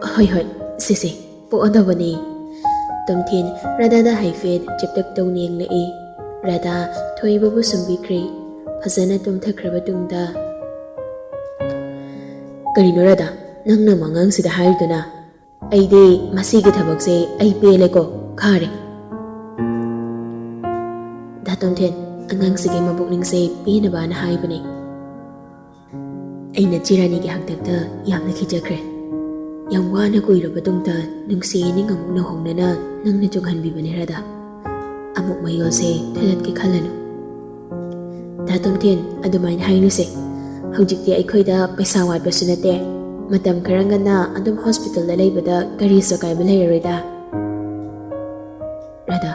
"ꯍꯣꯏ ꯍꯣꯏ, ꯁꯦ ꯁꯦ, ꯄꯣꯛꯑꯗꯧꯕꯅꯦ꯫" ꯇꯣꯝꯊꯤꯟ ꯔꯥꯙꯥꯗ ꯍꯥꯏꯐꯦꯠ ꯆꯤꯞꯇꯛ ꯇꯧꯅ ꯌꯦꯡꯂꯛꯏ꯫ ꯔꯥꯙꯥ ꯊꯣꯏꯕꯕꯨ ꯁꯨꯝꯕꯤꯈ꯭ꯔꯦ꯫ ꯐꯖꯅ ꯇꯨꯝꯊꯈ꯭ꯔꯕ ꯇꯨꯡꯗ, "ꯀꯔꯤꯅꯣ ꯔꯥꯙꯥ, ꯅꯪꯅ ꯑꯉꯥꯡꯁꯤꯗ ꯍꯥꯏꯔꯤꯗꯨꯅ?" ꯑꯩꯗꯤ ꯃꯁꯤꯒꯤ ꯊꯕꯛꯁꯦ ꯑꯩ ꯄꯦꯜꯂꯦꯀꯣ, ꯈꯥꯔꯦ꯫ ꯗꯥ ꯇꯣꯝꯊꯦꯟ, ꯑꯉꯥꯡꯁꯤꯒꯤ ꯃꯄꯨꯛꯅꯤꯡꯁꯦ ꯄꯦꯟꯅꯕꯅ ꯍꯥꯏꯕꯅꯦ꯫ ꯑꯩꯅ ꯆꯦ ꯔꯥꯅꯤꯒꯤ ꯍꯥꯛꯇꯛꯇ ꯌꯥꯝꯅ ꯈꯤꯖꯈ꯭ꯔꯦ꯫ ꯌꯥꯝ ꯋꯥꯅ ꯀꯨꯏꯔꯕ ꯇꯨꯡꯗ ꯅꯨꯡꯁꯤ ꯅꯤꯡ ꯑꯃꯨꯛ ꯅꯧꯍꯧꯅꯅ ꯅꯪꯅ ꯆꯣꯡꯍꯟꯕꯤꯕꯅꯦ ꯔꯥꯙꯥ꯫ ꯑꯃꯨꯛ ꯃꯌꯣꯜꯁꯦ ꯊꯗꯠꯀꯦ ꯈꯜꯂꯅꯨ꯫ ꯗꯥ ꯇꯣꯝꯊꯦꯟ, ꯑꯗꯨꯃꯥꯏꯅ ꯍꯥꯏꯅꯨꯁꯦ꯫ ꯍꯧꯖꯤꯛꯇꯤ ꯑꯩꯈꯣꯏꯗ ꯄꯩꯁꯥ ꯋꯥꯠꯄꯁꯨ ꯅꯠꯇꯦ꯫ ꯃꯇꯝ ꯈꯔ ꯉꯟꯅ ꯑꯗꯨꯝ ꯍꯣꯁꯄꯤꯇꯥꯜꯗ ꯂꯩꯕꯗ ꯀꯔꯤꯁꯨ ꯑꯀꯥꯏꯕ ꯂꯩꯔꯔꯣꯏꯗ꯫ ꯔꯥꯙꯥ,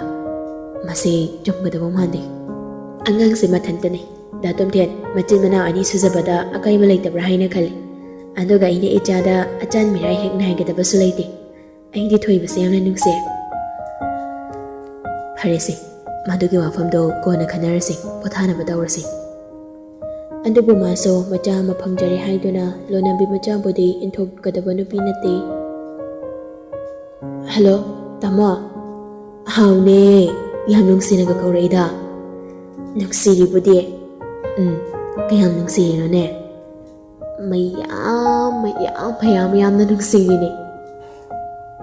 ꯃꯁꯤ ꯆꯨꯝꯒꯗꯕ ꯃꯥꯟꯗꯦ꯫ ꯑꯉꯥꯡꯁꯦ ꯃꯊꯟꯇꯅꯤ꯫ ꯗꯥ ꯇꯣꯝꯊꯦꯟ, ꯃꯆꯤꯟ ꯃꯅꯥꯎ ꯑꯅꯤ ꯁꯨꯖꯕꯗ ꯑꯀꯥꯏꯕ ꯂꯩꯇꯕ꯭ꯔꯥ ꯍꯥꯏꯅ ꯈꯜꯂꯤ꯫ ꯑꯗꯨꯒ ꯑꯩꯅ ꯏꯆꯥꯗ ꯑꯆꯥꯟ ꯃꯤꯔꯥꯏ ꯍꯦꯛ ꯅꯥꯏꯒꯗꯕꯁꯨ ꯂꯩꯇꯦ꯫ ꯑꯩꯗꯤ ꯊꯣꯏꯕꯁꯦ ꯌꯥꯝꯅ ꯅꯨꯡꯁꯤꯌꯦ꯫ ꯐꯔꯦꯁꯦ, ꯃꯗꯨꯒꯤ ꯋꯥꯐꯝꯗꯣ ꯀꯣꯟꯅ ꯈꯟꯅꯔꯁꯤ, ꯄꯣꯊꯥꯅꯕ ꯇꯧꯔꯁꯤ꯫ ꯑꯗꯨꯕꯨ ꯃꯥꯁꯨ ꯃꯆꯥ ꯑꯃ ꯐꯪꯖꯔꯦ ꯍꯥꯏꯗꯨꯅ ꯂꯣꯅꯕꯤ ꯃꯆꯥꯕꯨꯗꯤ ꯏꯟꯊꯣꯛꯀꯗꯕ ꯅꯨꯄꯤ ꯅꯠꯇꯦ꯫ ꯍꯜꯂꯣ, ꯇꯥꯃꯣ꯫ ꯍꯥꯎꯅꯦ, ꯌꯥꯝ ꯅꯨꯡꯁꯤꯅꯒ ꯀꯧꯔꯛꯏꯗ꯫ ꯅꯨꯡꯁꯤꯔꯤꯕꯨꯗꯤ꯫ ꯎꯝ, ꯀꯌꯥꯝ ꯅꯨꯡꯁꯤꯔꯤꯅꯣꯅꯦ? ꯃꯌꯥꯝ, ꯃꯌꯥꯝ, ꯃꯌꯥꯝ ꯌꯥꯝꯅ ꯅꯨꯡꯁꯤꯔꯤꯅꯦ꯫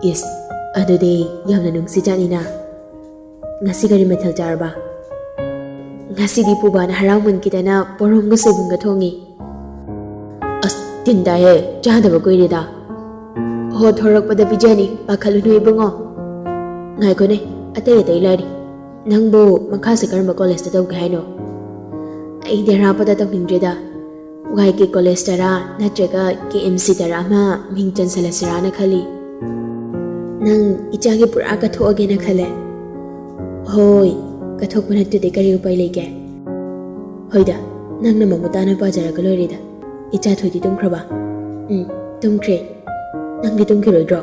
ꯏꯁ, ꯑꯗꯨꯗꯤ ꯌꯥꯝꯅ ꯅꯨꯡꯁꯤꯖꯥꯠꯅꯤꯅ꯫ ꯉꯁꯤ ꯀꯔꯤ ꯃꯊꯦꯜ ꯆꯥꯔꯕ? ꯉꯁꯤꯗꯤ ꯄꯨꯕꯥꯅ ꯍꯔꯥꯎꯃꯟꯈꯤꯗꯅ ꯄꯣꯔꯣꯝꯒ ꯁꯣꯏꯕꯨꯝꯒ ꯊꯣꯡꯉꯤ꯫ ꯑꯁ, ꯇꯤꯟ ꯇꯥꯏꯍꯦ, ꯆꯥꯗꯕ ꯀꯨꯏꯔꯦꯗ꯫ ꯍꯣ, ꯊꯣꯔꯛꯄꯗ ꯄꯤꯖꯅꯤ, ꯄꯥꯈꯠꯂꯨꯅꯨ ꯏꯕꯨꯡꯉꯣ꯫ ꯉꯥꯏꯈꯣꯅꯦ, ꯑꯇꯩ ꯑꯇꯩ ꯂꯥꯏꯔꯤ꯫ ꯅꯪꯕꯨ ꯃꯈꯥꯁꯦ ꯀꯔꯝꯕ ꯀꯣꯂꯦꯖꯇ ꯇꯧꯒꯦ ꯍꯥꯏꯅꯣ? ꯑꯩꯗꯤ ꯑꯔꯥꯞꯄꯗ ꯇꯧꯅꯤꯡꯗ꯭ꯔꯦꯗ꯫ ꯋꯥꯏ ꯀꯦ ꯀꯣꯂꯦꯖꯇꯔꯥ ꯅꯠꯇ꯭ꯔꯒ ꯀꯦ ꯑꯦꯝ ꯁꯤꯗꯔꯥ ꯑꯃ ꯃꯤꯡ ꯆꯟꯁꯜꯂꯁꯤꯔꯥꯅ ꯈꯜꯂꯤ꯫ ꯅꯪ ꯏꯆꯥꯒꯤ ꯄꯨꯔꯥ ꯀꯠꯊꯣꯛꯑꯒꯦꯅ ꯈꯜꯂꯦ? ꯍꯣꯏ, ꯀꯠꯊꯣꯛꯄ ꯅꯠꯇ꯭ꯔꯗꯤ ꯀꯔꯤ ꯎꯄꯥꯏ ꯂꯩꯒꯦ? ꯍꯣꯏꯗ, ꯅꯪꯅ ꯃꯃꯨꯠ ꯇꯥꯅ ꯄꯥꯖꯔꯒ ꯂꯣꯏꯔꯦꯗ꯫ ꯏꯆꯥ ꯊꯣꯏꯗꯤ ꯇꯨꯝꯈ꯭ꯔꯕ? ꯎꯝ, ꯇꯨꯝꯈ꯭ꯔꯦ꯫ ꯅꯪꯗꯤ ꯇꯨꯝꯈꯤꯔꯣꯏꯗ꯭ꯔꯣ?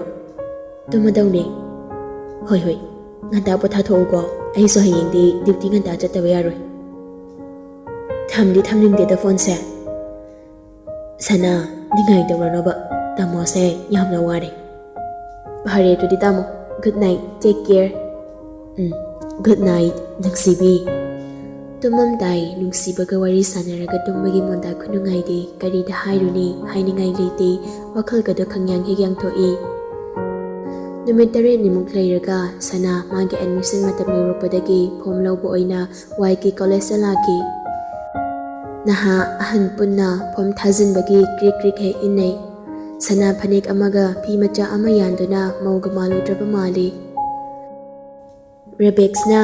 ꯇꯨꯝꯃꯗꯧꯅꯦ꯫ ꯍꯣꯏ, ꯍꯣꯏ, ꯉꯟꯇꯥ ꯄꯣꯊꯥꯊꯣꯛꯎꯀꯣ꯫ ꯑꯩꯁꯨ ꯍꯌꯦꯡꯗꯤ ꯗ꯭ꯌꯨꯇꯤ ꯉꯟꯇꯥ ꯆꯠꯇꯕ ꯌꯥꯔꯣꯏ꯫ ꯊꯝꯗꯤ ꯊꯝꯅꯤꯡꯗꯦꯗ ꯐꯣꯟꯁꯦ꯫ ꯁꯅꯥ, ꯅꯤꯡꯉꯥꯏ ꯇꯧꯔꯅꯣꯕ, ꯇꯥꯃꯣꯁꯦ ꯌꯥꯝꯅ ꯋꯥꯔꯦ꯫ ꯐꯔꯦ ꯑꯗꯨꯗꯤ ꯇꯥꯃꯣ, good night, take care꯫ ꯎꯝ, good night, ꯅꯨꯡꯁꯤꯕꯤ꯫ ꯇꯨꯝꯃꯝꯗꯥꯏ ꯅꯨꯡꯁꯤꯕꯒ ꯋꯥꯔꯤ ꯁꯥꯟꯅꯔꯒ ꯇꯨꯝꯕꯒꯤ ꯃꯣꯟꯗꯥ ꯈꯨꯅꯨꯡꯉꯥꯏꯗꯤ ꯀꯔꯤꯗ ꯍꯥꯏꯔꯨꯅꯤ, ꯍꯥꯏꯅꯤꯡꯉꯥꯏ ꯂꯩꯇꯦ, ꯋꯥꯈꯜꯒꯗꯣ ꯈꯪꯌꯥꯡ ꯍꯦꯛ ꯌꯥꯡꯊꯣꯛꯏ꯫ ꯅꯨꯃꯤꯠ ꯇꯔꯦꯠꯅꯤꯃꯨꯛ ꯂꯩꯔꯒ ꯁꯅꯥ ꯃꯥꯒꯤ ꯑꯦꯗꯃꯤꯁꯟ ꯃꯇꯝ ꯌꯧꯔꯛꯄꯗꯒꯤ ꯐꯣꯝ ꯂꯧꯕ ꯑꯣꯏꯅ ꯋꯥꯏ ꯀꯦ ꯀꯣꯂꯦꯖꯇ ꯂꯥꯛꯈꯤ꯫ ꯅꯍꯥ ꯑꯍꯟ ꯄꯨꯟꯅ ꯐꯣꯝ ꯊꯥꯖꯤꯟꯕꯒꯤ ꯀ꯭ꯔꯤꯛ ꯀ꯭ꯔꯤꯛ ꯍꯦꯛ ꯏꯟꯅꯩ꯫ ꯁꯅꯥ ꯐꯅꯦꯛ ꯑꯃꯒ ꯐꯤ ꯃꯆꯥ ꯑꯃ ꯌꯥꯟꯗꯨꯅ ꯃꯧꯒ ꯃꯥꯜꯂꯨꯗ꯭ꯔꯕ ꯃꯥꯜꯂꯤ꯫ ꯔꯦꯕꯦꯛꯁꯅ,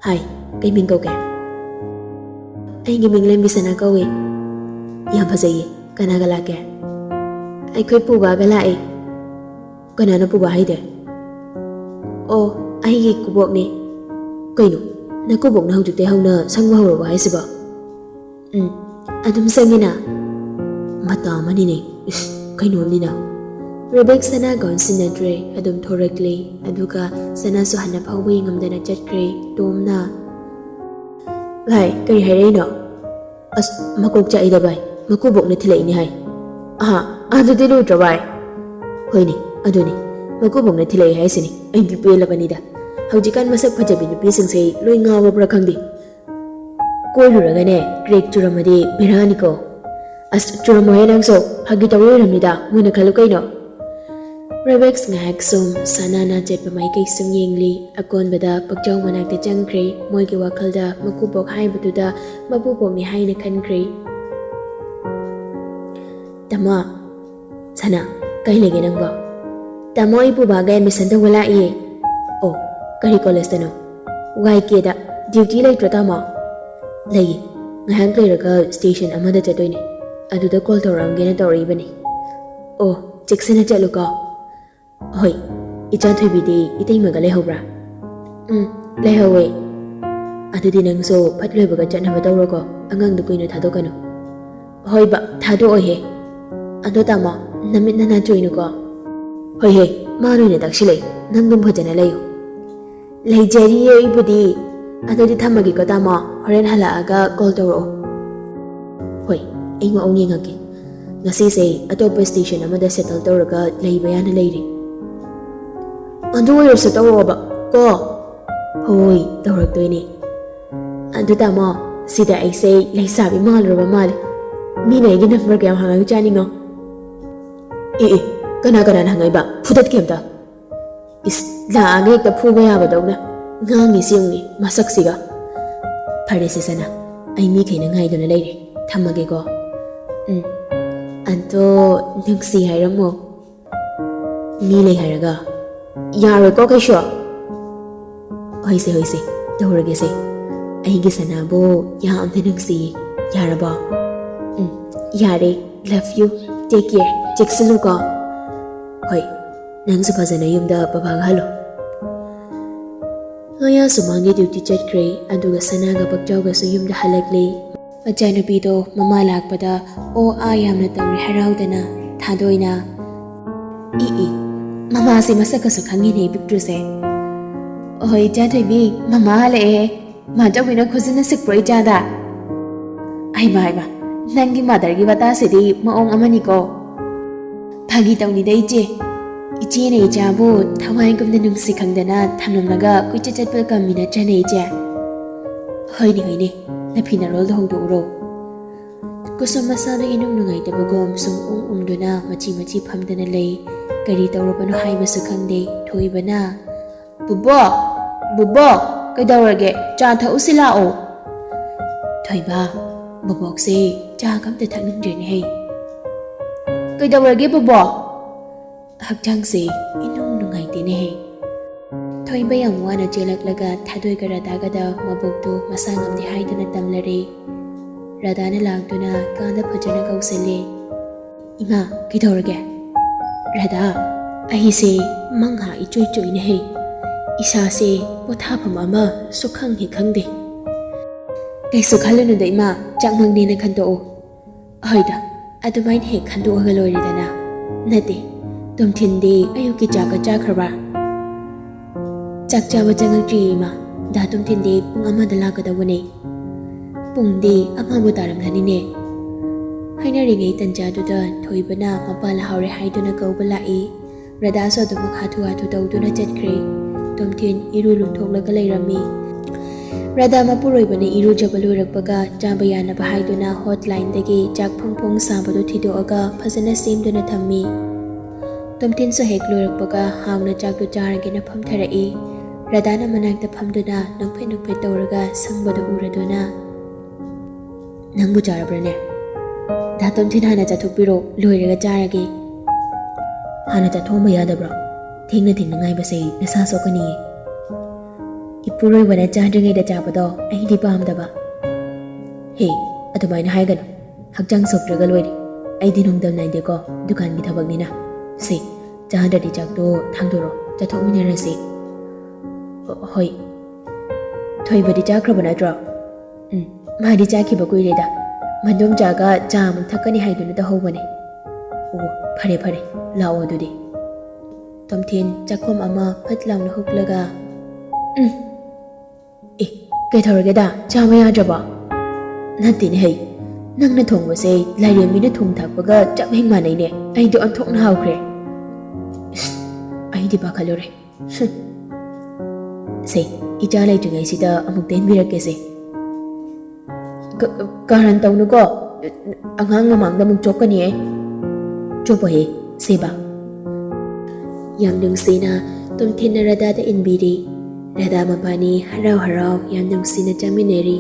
"ꯍꯥꯏ, ꯀꯩ ꯃꯤꯡ ꯀꯧꯒꯦ?" "ꯑꯩꯒꯤ ꯃꯤꯡ ꯂꯦꯝꯕꯤꯁꯅꯥ ꯀꯧꯏ꯫" "ꯌꯥꯝ ꯐꯖꯩꯌꯦ꯫ ꯀꯅꯥꯒ ꯂꯥꯛꯀꯦ?" "ꯑꯩꯈꯣꯏ ꯄꯨꯕꯥꯒ ꯂꯥꯛꯑꯦ꯫" "ꯀꯅꯥꯅꯣ ꯄꯨꯕꯥ ꯍꯥꯏꯗꯦ?" "ꯑꯣ, ꯑꯩꯒꯤ ꯀꯨꯕꯣꯛꯅꯦ꯫" "ꯀꯩꯅꯣ, ꯅꯀꯨꯕꯣꯛꯅ ꯍꯧꯖꯤꯛꯇꯩ ꯍꯧꯅ ꯁꯪꯕ ꯍꯧꯔꯕꯣ ꯍꯥꯏꯁꯤꯕꯣ?" "ꯎꯝ, ꯑꯗꯨꯝ ꯁꯪꯉꯤꯅ꯫" "ꯃꯇꯥ ꯑꯃꯅꯤꯅꯦ꯫ ꯏꯁ, ꯀꯩꯅꯣꯝꯅꯤꯅ꯫" ꯔꯦꯕꯦꯛꯁꯅ ꯒꯥꯎꯟ ꯁꯤꯟꯅꯗ꯭ꯔꯦ, ꯑꯗꯨꯝ ꯊꯣꯔꯛꯂꯦ꯫ ꯑꯗꯨꯒ ꯁꯅꯥꯁꯨ ꯍꯟꯅ ꯐꯥꯎꯕ ꯌꯦꯡꯉꯝꯗꯅ ꯆꯠꯈ꯭ꯔꯦ꯫ ꯇꯣꯝꯅ, "ꯚꯥꯏ, ꯀꯔꯤ ꯍꯥꯏꯔꯛꯏꯅꯣ?" "ꯑꯁ, ꯃꯀꯣꯛ ꯆꯥꯛꯏꯗ ꯚꯥꯏ, ꯃꯀꯨꯕꯣꯛꯅ ꯊꯤꯜꯂꯛꯏꯅꯦ ꯍꯥꯏ꯫" "ꯑꯍꯥ, ꯑꯗꯨꯗꯤ ꯂꯨꯗ꯭ꯔꯣ ꯚꯥꯏ?" "ꯍꯣꯏꯅꯦ, ꯑꯗꯨꯅꯤ, ꯃꯀꯨꯕꯣꯛꯅ ꯊꯤꯜꯂꯛꯏ ꯍꯥꯏꯁꯤꯅꯤ꯫ ꯑꯩꯗꯤ ꯄꯦꯜꯂꯕꯅꯤꯗ꯫ ꯍꯧꯖꯤꯛꯀꯥꯟ ꯃꯁꯛ ꯐꯖꯕꯤ ꯅꯨꯄꯤꯁꯤꯡꯁꯦ ꯂꯣꯏ ꯉꯥꯎꯔꯕ꯭ꯔꯥ ꯈꯪꯗꯦ꯫ ꯀꯣꯏꯔꯨꯔꯒꯅꯦ, ꯀ꯭ꯔꯦꯛ ꯆꯨꯔꯝꯃꯗꯤ ꯕꯦꯔꯥꯅꯤꯀꯣ꯫" "ꯑꯁ, ꯆꯨꯔꯝꯃꯣꯏꯍꯦ ꯅꯪꯁꯨ, ꯐꯥꯒꯤ ꯇꯧꯔꯤ ꯑꯣꯏꯔꯝꯅꯤꯗ, ꯃꯣꯏꯅ ꯈꯜꯂꯨ ꯀꯩꯅꯣ꯫" ꯔꯦꯕꯦꯛꯁ ꯉꯥꯏꯍꯥꯛ ꯁꯨꯝ ꯁꯅꯥꯅ ꯆꯠꯄ ꯃꯥꯏꯀꯩ ꯁꯨꯝ ꯌꯦꯡꯂꯤ꯫ ꯑꯀꯣꯟꯕꯗ ꯄꯛꯆꯥꯎ ꯃꯅꯥꯛꯇ ꯆꯪꯈ꯭ꯔꯦ꯫ ꯃꯣꯏꯒꯤ ꯋꯥꯈꯜꯗ ꯃꯀꯨꯕꯣꯛ ꯍꯥꯏꯕꯗꯨꯗ ꯃꯄꯨꯕꯣꯛꯅꯤ ꯍꯥꯏꯅ ꯈꯟꯈ꯭ꯔꯦ꯫ "ꯇꯥꯃꯣ꯫" "ꯁꯅꯥ, ꯀꯩ ꯂꯩꯒꯦ ꯅꯪꯕꯣ?" "ꯇꯥꯃꯣ, ꯑꯩ ꯄꯨꯕꯥꯒ ꯑꯦꯗꯃꯤꯁꯟ ꯇꯧꯕ ꯂꯥꯛꯏꯌꯦ꯫" "ꯑꯣ, ꯀꯔꯤ ꯀꯣꯂꯦꯖꯇꯅꯣ?" "ꯋꯥꯏ ꯀꯦꯗ꯫" "ꯗ꯭ꯌꯨꯇꯤ ꯂꯩꯇ꯭ꯔꯣ ꯇꯥꯃꯣ?" "ꯂꯩꯌꯦ, ꯉꯥꯏꯍꯥꯛ ꯂꯩꯔꯒ ꯁ꯭ꯇꯦꯁꯟ ꯑꯃꯗ ꯆꯠꯇꯣꯏꯅꯦ, ꯑꯗꯨꯗ ꯀꯣꯜ ꯇꯧꯔꯛꯑꯝꯒꯦꯅ ꯇꯧꯔꯛꯏꯕꯅꯤ꯫" "ꯑꯣ, ꯆꯦꯛꯁꯤꯟꯅ ꯆꯠꯂꯨꯀꯣ꯫" "ꯍꯣꯏ, ꯏꯆꯥ ꯊꯣꯏꯕꯤꯗꯤ ꯏꯇꯩꯃꯒ ꯂꯩꯍꯧꯕ꯭ꯔꯥ?" "ꯎꯝ, ꯂꯩꯍꯧꯋꯦ꯫" "ꯑꯗꯨꯗꯤ ꯅꯪꯁꯨ ꯐꯠ ꯂꯣꯏꯕꯒ ꯆꯠꯅꯕ ꯇꯧꯔꯣꯀꯣ, ꯑꯉꯥꯡꯗꯣ ꯀꯨꯏꯅ ꯊꯥꯗꯣꯛꯀꯅꯨ꯫" "ꯍꯣꯏꯕ, ꯊꯥꯗꯣꯛꯑꯣꯏꯍꯦ꯫" "ꯑꯗꯣ ꯇꯥꯃꯣ, ꯅꯃꯤꯠ ꯅꯅꯥ ꯆꯣꯏꯅꯨꯀꯣ꯫" "ꯍꯣꯏꯍꯦ, ꯃꯥ ꯅꯣꯏꯅ ꯇꯥꯛꯁꯤꯜꯂꯛꯏ, ꯅꯪ ꯑꯗꯨꯝ ꯐꯖꯅ ꯂꯩꯌꯨ꯫" "ꯂꯩꯖꯔꯤꯌꯦ ꯑꯩꯕꯨꯗꯤ꯫ ꯑꯗꯨꯗꯤ ꯊꯝꯃꯒꯦꯀꯣ ꯇꯥꯃꯣ, ꯍꯣꯔꯦꯟ ꯍꯜꯂꯛꯑꯒ ꯀꯣꯜ ꯇꯧꯔꯛꯑꯣ꯫" "ꯍꯣꯏ, ꯑꯩ ꯃꯑꯣꯡ ꯌꯦꯡꯉꯛꯀꯦ꯫ ꯉꯁꯤꯁꯦ ꯑꯇꯣꯞꯄ ꯁ꯭ꯇꯦꯁꯟ ꯑꯃꯗ ꯁꯦꯇꯜ ꯇꯧꯔꯒ ꯂꯩꯕ ꯌꯥꯅ ꯂꯩꯔꯤ꯫" "ꯑꯗꯨ ꯑꯣꯏꯔꯁꯨ ꯇꯧꯔꯛꯑꯣꯕ ꯀꯣ꯫" "ꯍꯣꯏ, ꯇꯧꯔꯛꯇꯣꯏꯅꯦ꯫ ꯑꯗꯨ ꯇꯥꯃꯣ, ꯁꯤꯗ ꯑꯩꯁꯦ ꯂꯩꯁꯥꯕꯤ ꯃꯥꯜꯂꯨꯔꯕ ꯃꯥꯜꯂꯦ꯫ ꯃꯤꯅ ꯑꯩꯒꯤ ꯅꯝꯕꯔꯒ ꯌꯥꯝ ꯍꯪꯉꯛꯏ ꯆꯥꯅꯤꯡꯉꯣ꯫" "ꯑꯦ ꯑꯦ, ꯀꯅꯥ ꯀꯅꯥꯅ ꯍꯪꯉꯛꯏꯕ? ꯐꯨꯗꯠꯀꯦ ꯑꯝꯇ꯫" ꯏꯁ, ꯂꯥꯛꯑꯒ ꯍꯦꯛꯇ ꯐꯨꯕ ꯌꯥꯕꯗꯧꯅ ꯉꯥꯡꯉꯤꯁꯤ ꯌꯦꯡꯉꯨꯅꯦ, ꯃꯁꯛꯁꯤꯒ꯫ ꯐꯔꯦꯁꯦ ꯁꯅꯥ, ꯑꯩ ꯃꯤꯈꯩꯅ ꯉꯥꯏꯗꯨꯅ ꯂꯩꯔꯦ, ꯊꯝꯃꯒꯦꯀꯣ꯫ ꯎꯝ꯫ ꯑꯗꯣ ꯅꯨꯡꯁꯤ ꯍꯥꯏꯔꯝꯃꯣ꯫ ꯃꯤ ꯂꯩ ꯍꯥꯏꯔꯒ ꯌꯥꯔꯣꯏꯀꯣ ꯀꯩꯁꯨ꯫ ꯍꯣꯏꯁꯦ, ꯍꯣꯏꯁꯦ, ꯇꯧꯔꯒꯦꯁꯦ꯫ ꯑꯩꯒꯤ ꯁꯅꯥꯕꯨ ꯌꯥꯝꯅ ꯅꯨꯡꯁꯤꯌꯦ꯫ ꯌꯥꯔꯕꯣ? ꯎꯝ, ꯌꯥꯔꯦ꯫ Love you. Take care. ꯆꯦꯛꯁꯤꯜꯂꯨꯀꯣ꯫ ꯍꯣꯏ, ꯅꯪꯁꯨ ꯐꯖꯅ ꯌꯨꯝꯗ ꯕꯕꯥꯒ ꯍꯜꯂꯣ꯫ ꯂꯣꯌꯥ ꯁꯨꯃꯥꯡꯒꯤ duty ꯆꯠꯈ꯭ꯔꯦ, ꯑꯗꯨꯒ ꯁꯅꯥꯒ ꯄꯛꯆꯥꯎꯒꯁꯨ ꯌꯨꯝꯗ ꯍꯜꯂꯛꯂꯦ꯫ ꯃꯆꯥꯅꯨꯄꯤꯗꯣ ꯃꯃꯥ ꯂꯥꯛꯄꯗ ꯑꯣ ꯑꯥ ꯌꯥꯝꯅ ꯇꯧꯔꯦ ꯍꯔꯥꯎꯗꯅ꯫ ꯊꯥꯗꯣꯏꯅ, "ꯏ ꯏ, ꯃꯃꯥꯁꯦ ꯃꯁꯛꯀꯁꯨ ꯈꯪꯉꯤꯅꯦ ꯄꯤꯛꯇ꯭ꯔꯨꯁꯦ꯫ ꯑꯍꯣꯏ, ꯏꯆꯥ ꯊꯣꯏꯕꯤ, ꯃꯃꯥ ꯍꯜꯂꯛꯑꯦ꯫ ꯃꯥꯆꯧꯕꯤꯅ ꯈꯨꯖꯤꯟꯅ ꯁꯤꯛꯄ꯭ꯔꯣ ꯏꯆꯥꯗ?" ꯍꯩꯃꯥ, ꯍꯩꯃꯥ, ꯅꯪꯒꯤ motherꯒꯤ ꯋꯥꯇꯥꯁꯤꯗꯤ ꯃꯑꯣꯡ ꯑꯃꯅꯤꯀꯣ꯫ ꯐꯥꯒꯤ ꯇꯧꯅꯤꯗ ꯏꯆꯦ꯫ ꯏꯆꯦꯅ ꯏꯆꯥꯕꯨ ꯊꯋꯥꯏꯒꯨꯝꯅ ꯅꯨꯡꯁꯤ ꯈꯪꯗꯅ ꯊꯝꯂꯝꯂꯒ ꯀꯣꯏꯆꯠ ꯆꯠꯄ ꯀꯝꯃꯤ ꯅꯠꯇ꯭ꯔꯅꯦ ꯏꯆꯦ? ꯍꯣꯏꯅꯦ, ꯍꯣꯏꯅꯦ, ꯅꯐꯤ ꯅꯔꯣꯜꯗꯣ ꯍꯣꯡꯗꯣꯛꯎꯔꯣ꯫ ꯀꯨꯁꯨꯝ ꯃꯁꯥꯗ ꯏꯅꯨꯡ ꯅꯨꯡꯉꯥꯏꯇꯕꯒꯨꯝ ꯁꯨꯝ ꯎꯪ ꯎꯪꯗꯨꯅ ꯃꯆꯤ ꯃꯆꯤ ꯐꯝꯗꯅ ꯂꯩ꯫ ꯀꯔꯤ ꯇꯧꯔꯕꯅꯣ ꯍꯥꯏꯕꯁꯨ ꯈꯪꯗꯦ꯫ ꯊꯣꯏꯕꯅ, "ꯕꯨꯕꯣꯛ! ꯕꯨꯕꯣꯛ! ꯀꯩꯗꯧꯔꯒꯦ? ꯆꯥ ꯊꯛꯎꯁꯤ ꯂꯥꯛꯑꯣ꯫" ꯊꯣꯏꯕ, ꯕꯨꯕꯣꯛꯁꯦ ꯆꯥꯒ ꯑꯝꯇ ꯊꯛꯅꯤꯡꯗ꯭ꯔꯦꯅꯦꯍꯦ꯫ "ꯀꯩꯗꯧꯔꯒꯦ ꯕꯨꯕꯣꯛ?" ꯍꯛꯆꯥꯡꯁꯦ ꯏꯅꯨꯡ ꯅꯨꯡꯉꯥꯏꯇꯦꯅꯦꯍꯦ꯫ ꯊꯣꯏꯕ ꯌꯥꯝ ꯋꯥꯅ ꯆꯦꯜꯂꯛꯂꯒ ꯊꯥꯗꯣꯏꯒ ꯔꯥꯙꯥꯒꯗ ꯃꯕꯣꯛꯇꯨ ꯃꯁꯥ ꯉꯝꯗꯦ ꯍꯥꯏꯗꯨꯅ ꯇꯝꯂꯔꯦ꯫ ꯔꯥꯙꯥꯅ ꯂꯥꯛꯇꯨꯅ ꯀꯥꯗ ꯐꯖꯅ ꯀꯧꯁꯜꯂꯦ꯫ "ꯏꯃꯥ, ꯀꯩꯗꯧꯔꯒꯦ?" "ꯔꯥꯙꯥ, ꯑꯩꯁꯦ ꯃꯪꯍꯥ ꯏꯆꯣꯏ ꯆꯣꯏꯅꯦꯍꯦ꯫ ꯏꯁꯥꯁꯦ ꯄꯣꯊꯥꯐꯝ ꯑꯃ ꯁꯨꯈꯪ ꯍꯦꯛ ꯈꯪꯗꯦ꯫" "ꯀꯩꯁꯨ ꯈꯜꯂꯨꯅꯨꯗ ꯏꯃꯥ, ꯆꯥꯛꯃꯛꯅꯦꯅ ꯈꯟꯇꯣꯛꯎ꯫" "ꯍꯣꯏꯗ, ꯑꯗꯨꯃꯥꯏꯅ ꯍꯦꯛ ꯈꯟꯗꯣꯛꯑꯒ ꯂꯣꯏꯔꯦꯗꯅ꯫ ꯅꯠꯇꯦ, ꯇꯣꯝꯊꯤꯟꯗꯤ ꯑꯌꯨꯛꯀꯤ ꯆꯥꯛꯀ ꯆꯥꯈ꯭ꯔꯕ꯭ꯔꯥ?" "ꯆꯥꯛ ꯆꯥꯕ ꯆꯪꯉꯛꯇ꯭ꯔꯤꯌꯦ ꯏꯃꯥ꯫ ꯗꯥ ꯇꯣꯝꯊꯤꯟꯗꯤ ꯄꯨꯡ ꯑꯃꯗ ꯂꯥꯛꯀꯗꯧꯕꯅꯦ꯫" "ꯄꯨꯡꯗꯤ ꯑꯃꯕꯨ ꯇꯥꯔꯝꯂꯅꯤꯅꯦ꯫" ꯍꯥꯏꯅꯔꯤꯉꯩ ꯇꯟꯖꯥꯗꯨꯗ ꯊꯣꯏꯕꯅ ꯃꯄꯥ ꯂꯥꯛꯍꯧꯔꯦ ꯍꯥꯏꯗꯨꯅ ꯀꯧꯕ ꯂꯥꯛꯏ꯫ ꯔꯥꯙꯥꯁꯨ ꯑꯗꯨꯃꯛ ꯍꯥꯊꯨ ꯍꯥꯊꯨ ꯇꯧꯗꯨꯅ ꯆꯠꯈ꯭ꯔꯦ꯫ ꯇꯣꯝꯊꯤꯟ ꯏꯔꯨ ꯂꯨꯊꯣꯛꯂꯒ ꯂꯩꯔꯝꯃꯤ꯫ ꯔꯥꯙꯥ ꯃꯄꯨꯔꯣꯏꯕꯅ ꯏꯔꯨꯖꯕ ꯂꯣꯏꯔꯛꯄꯒ ꯆꯥꯕ ꯌꯥꯅꯕ ꯍꯥꯏꯗꯨꯅ hotlineꯗꯒꯤ ꯆꯥꯛ ꯐꯣꯡ ꯐꯣꯡ ꯁꯥꯕꯗꯨ ꯊꯤꯗꯣꯛꯑꯒ ꯐꯖꯅ ꯁꯦꯝꯗꯨꯅ ꯊꯝꯃꯤ꯫ ꯇꯣꯝꯊꯤꯟꯁꯨ ꯍꯦꯛ ꯂꯣꯏꯔꯛꯄꯒ ꯍꯥꯎꯅ ꯆꯥꯛꯇꯨ ꯆꯥꯔꯒꯦꯅ ꯐꯝꯊꯔꯛꯏ꯫ ꯔꯥꯙꯥꯅ ꯃꯅꯥꯛꯇ ꯐꯝꯗꯨꯅ ꯅꯣꯛꯐꯦꯠ ꯅꯣꯛꯐꯦꯠ ꯇꯧꯔꯒ ꯁꯪꯕꯗꯨ ꯎꯔꯗꯨꯅ, "ꯅꯪꯕꯨ ꯆꯥꯔꯕ꯭ꯔꯅꯦ?" "ꯗꯥ ꯇꯣꯝꯊꯤꯟ ꯍꯥꯟꯅ ꯆꯥꯊꯣꯛꯄꯤꯔꯣ, ꯂꯣꯏꯔꯒ ꯆꯥꯔꯒꯦ꯫" "ꯍꯥꯟꯅ ꯆꯥꯊꯣꯛꯑꯝꯕ ꯌꯥꯗꯕ꯭ꯔꯣ? ꯊꯦꯡꯅ ꯊꯦꯡꯅ ꯉꯥꯏꯕꯁꯦ ꯅꯁꯥ ꯁꯣꯛꯀꯅꯤꯌꯦ꯫" "ꯏꯄꯨꯔꯣꯏꯕꯅ ꯆꯥꯗ꯭ꯔꯤꯉꯩꯗ ꯆꯥꯕꯗꯣ ꯑꯩꯗꯤ ꯄꯥꯝꯗꯕ꯫" "ꯍꯦ, ꯑꯗꯨꯃꯥꯏꯅ ꯍꯥꯏꯒꯅꯨ꯫ ꯍꯛꯆꯥꯡ ꯁꯣꯛꯇ꯭ꯔꯒ ꯂꯣꯏꯔꯦ꯫ ꯑꯩꯗꯤ ꯅꯣꯡꯗꯝ ꯅꯥꯏꯗꯦꯀꯣ, ꯗꯨꯀꯥꯟꯒꯤ ꯊꯕꯛꯅꯤꯅ꯫ ꯁꯦ, ꯆꯥꯗ꯭ꯔꯗꯤ ꯆꯥꯛꯇꯣ ꯊꯥꯡꯗꯣꯔꯣ, ꯆꯥꯊꯣꯛꯃꯤꯟꯅꯔꯁꯤ꯫" "ꯍꯣꯏ꯫" "ꯊꯣꯏꯕꯗꯤ ꯆꯥꯈ꯭ꯔꯕ ꯅꯠꯇ꯭ꯔꯣ?" "ꯎꯝ, ꯃꯥꯗꯤ ꯆꯥꯈꯤꯕ ꯀꯨꯏꯔꯦꯗ꯫ ꯃꯗꯣꯝꯆꯥꯒ ꯆꯥ ꯑꯃꯨꯛ ꯊꯛꯀꯅꯤ ꯍꯥꯏꯗꯨꯅ ꯇꯧꯍꯧꯕꯅꯦ꯫" "ꯑꯣ, ꯐꯔꯦ ꯐꯔꯦ, ꯂꯥꯛꯑꯣ ꯑꯗꯨꯗꯤ꯫" ꯇꯣꯝꯊꯤꯟ ꯆꯥꯛꯈꯨꯝ ꯑꯃ ꯐꯠ ꯂꯥꯎꯅ ꯍꯨꯛꯂꯒ, "ꯎꯝ, ꯑꯦ, ꯀꯩꯗꯧꯔꯒꯦꯗ? ꯆꯥꯕ ꯌꯥꯗ꯭ꯔꯕꯣ?" "ꯅꯠꯇꯦꯅꯦ ꯍꯩ, ꯅꯪꯅ ꯊꯣꯡꯕꯁꯦ ꯂꯥꯏꯔꯦꯝꯕꯤꯅ ꯊꯣꯡ ꯊꯥꯛꯄꯒ ꯆꯞ ꯍꯦꯛ ꯃꯥꯟꯅꯩꯅꯦ꯫ ꯑꯩꯗꯣ ꯑꯣꯟꯊꯣꯛꯅ ꯍꯥꯎꯈ꯭ꯔꯦ꯫" "ꯏꯁ, ꯑꯩꯗꯤ ꯄꯥꯈꯠꯂꯨꯔꯦ꯫ ꯍꯨꯝ꯫ ꯁꯦ, ꯏꯆꯥ ꯂꯩꯇ꯭ꯔꯤꯉꯩꯁꯤꯗ ꯑꯃꯨꯛꯇ ꯏꯟꯕꯤꯔꯛꯀꯦꯁꯦ꯫" "ꯀ-, ꯀ-, ꯀꯥꯔꯟ ꯇꯧꯅꯨꯀꯣ꯫ ꯑꯉꯥꯡ ꯃꯃꯥꯡꯗ ꯑꯃꯨꯛ ꯆꯣꯞꯀꯅꯤꯌꯦ꯫" "ꯆꯣꯞꯄꯣꯏꯍꯦ, ꯁꯦꯕꯥ꯫" ꯌꯥꯝ ꯅꯨꯡꯁꯤꯅ ꯇꯣꯝꯊꯤꯟꯅ ꯔꯥꯙꯥꯗ ꯏꯟꯕꯤꯔꯤ꯫ ꯔꯥꯙꯥ ꯃꯕꯥꯅꯤ ꯍꯔꯥꯎ ꯍꯔꯥꯎ ꯌꯥꯝ ꯅꯨꯡꯁꯤꯅ ꯆꯥꯃꯤꯟꯅꯔꯤ꯫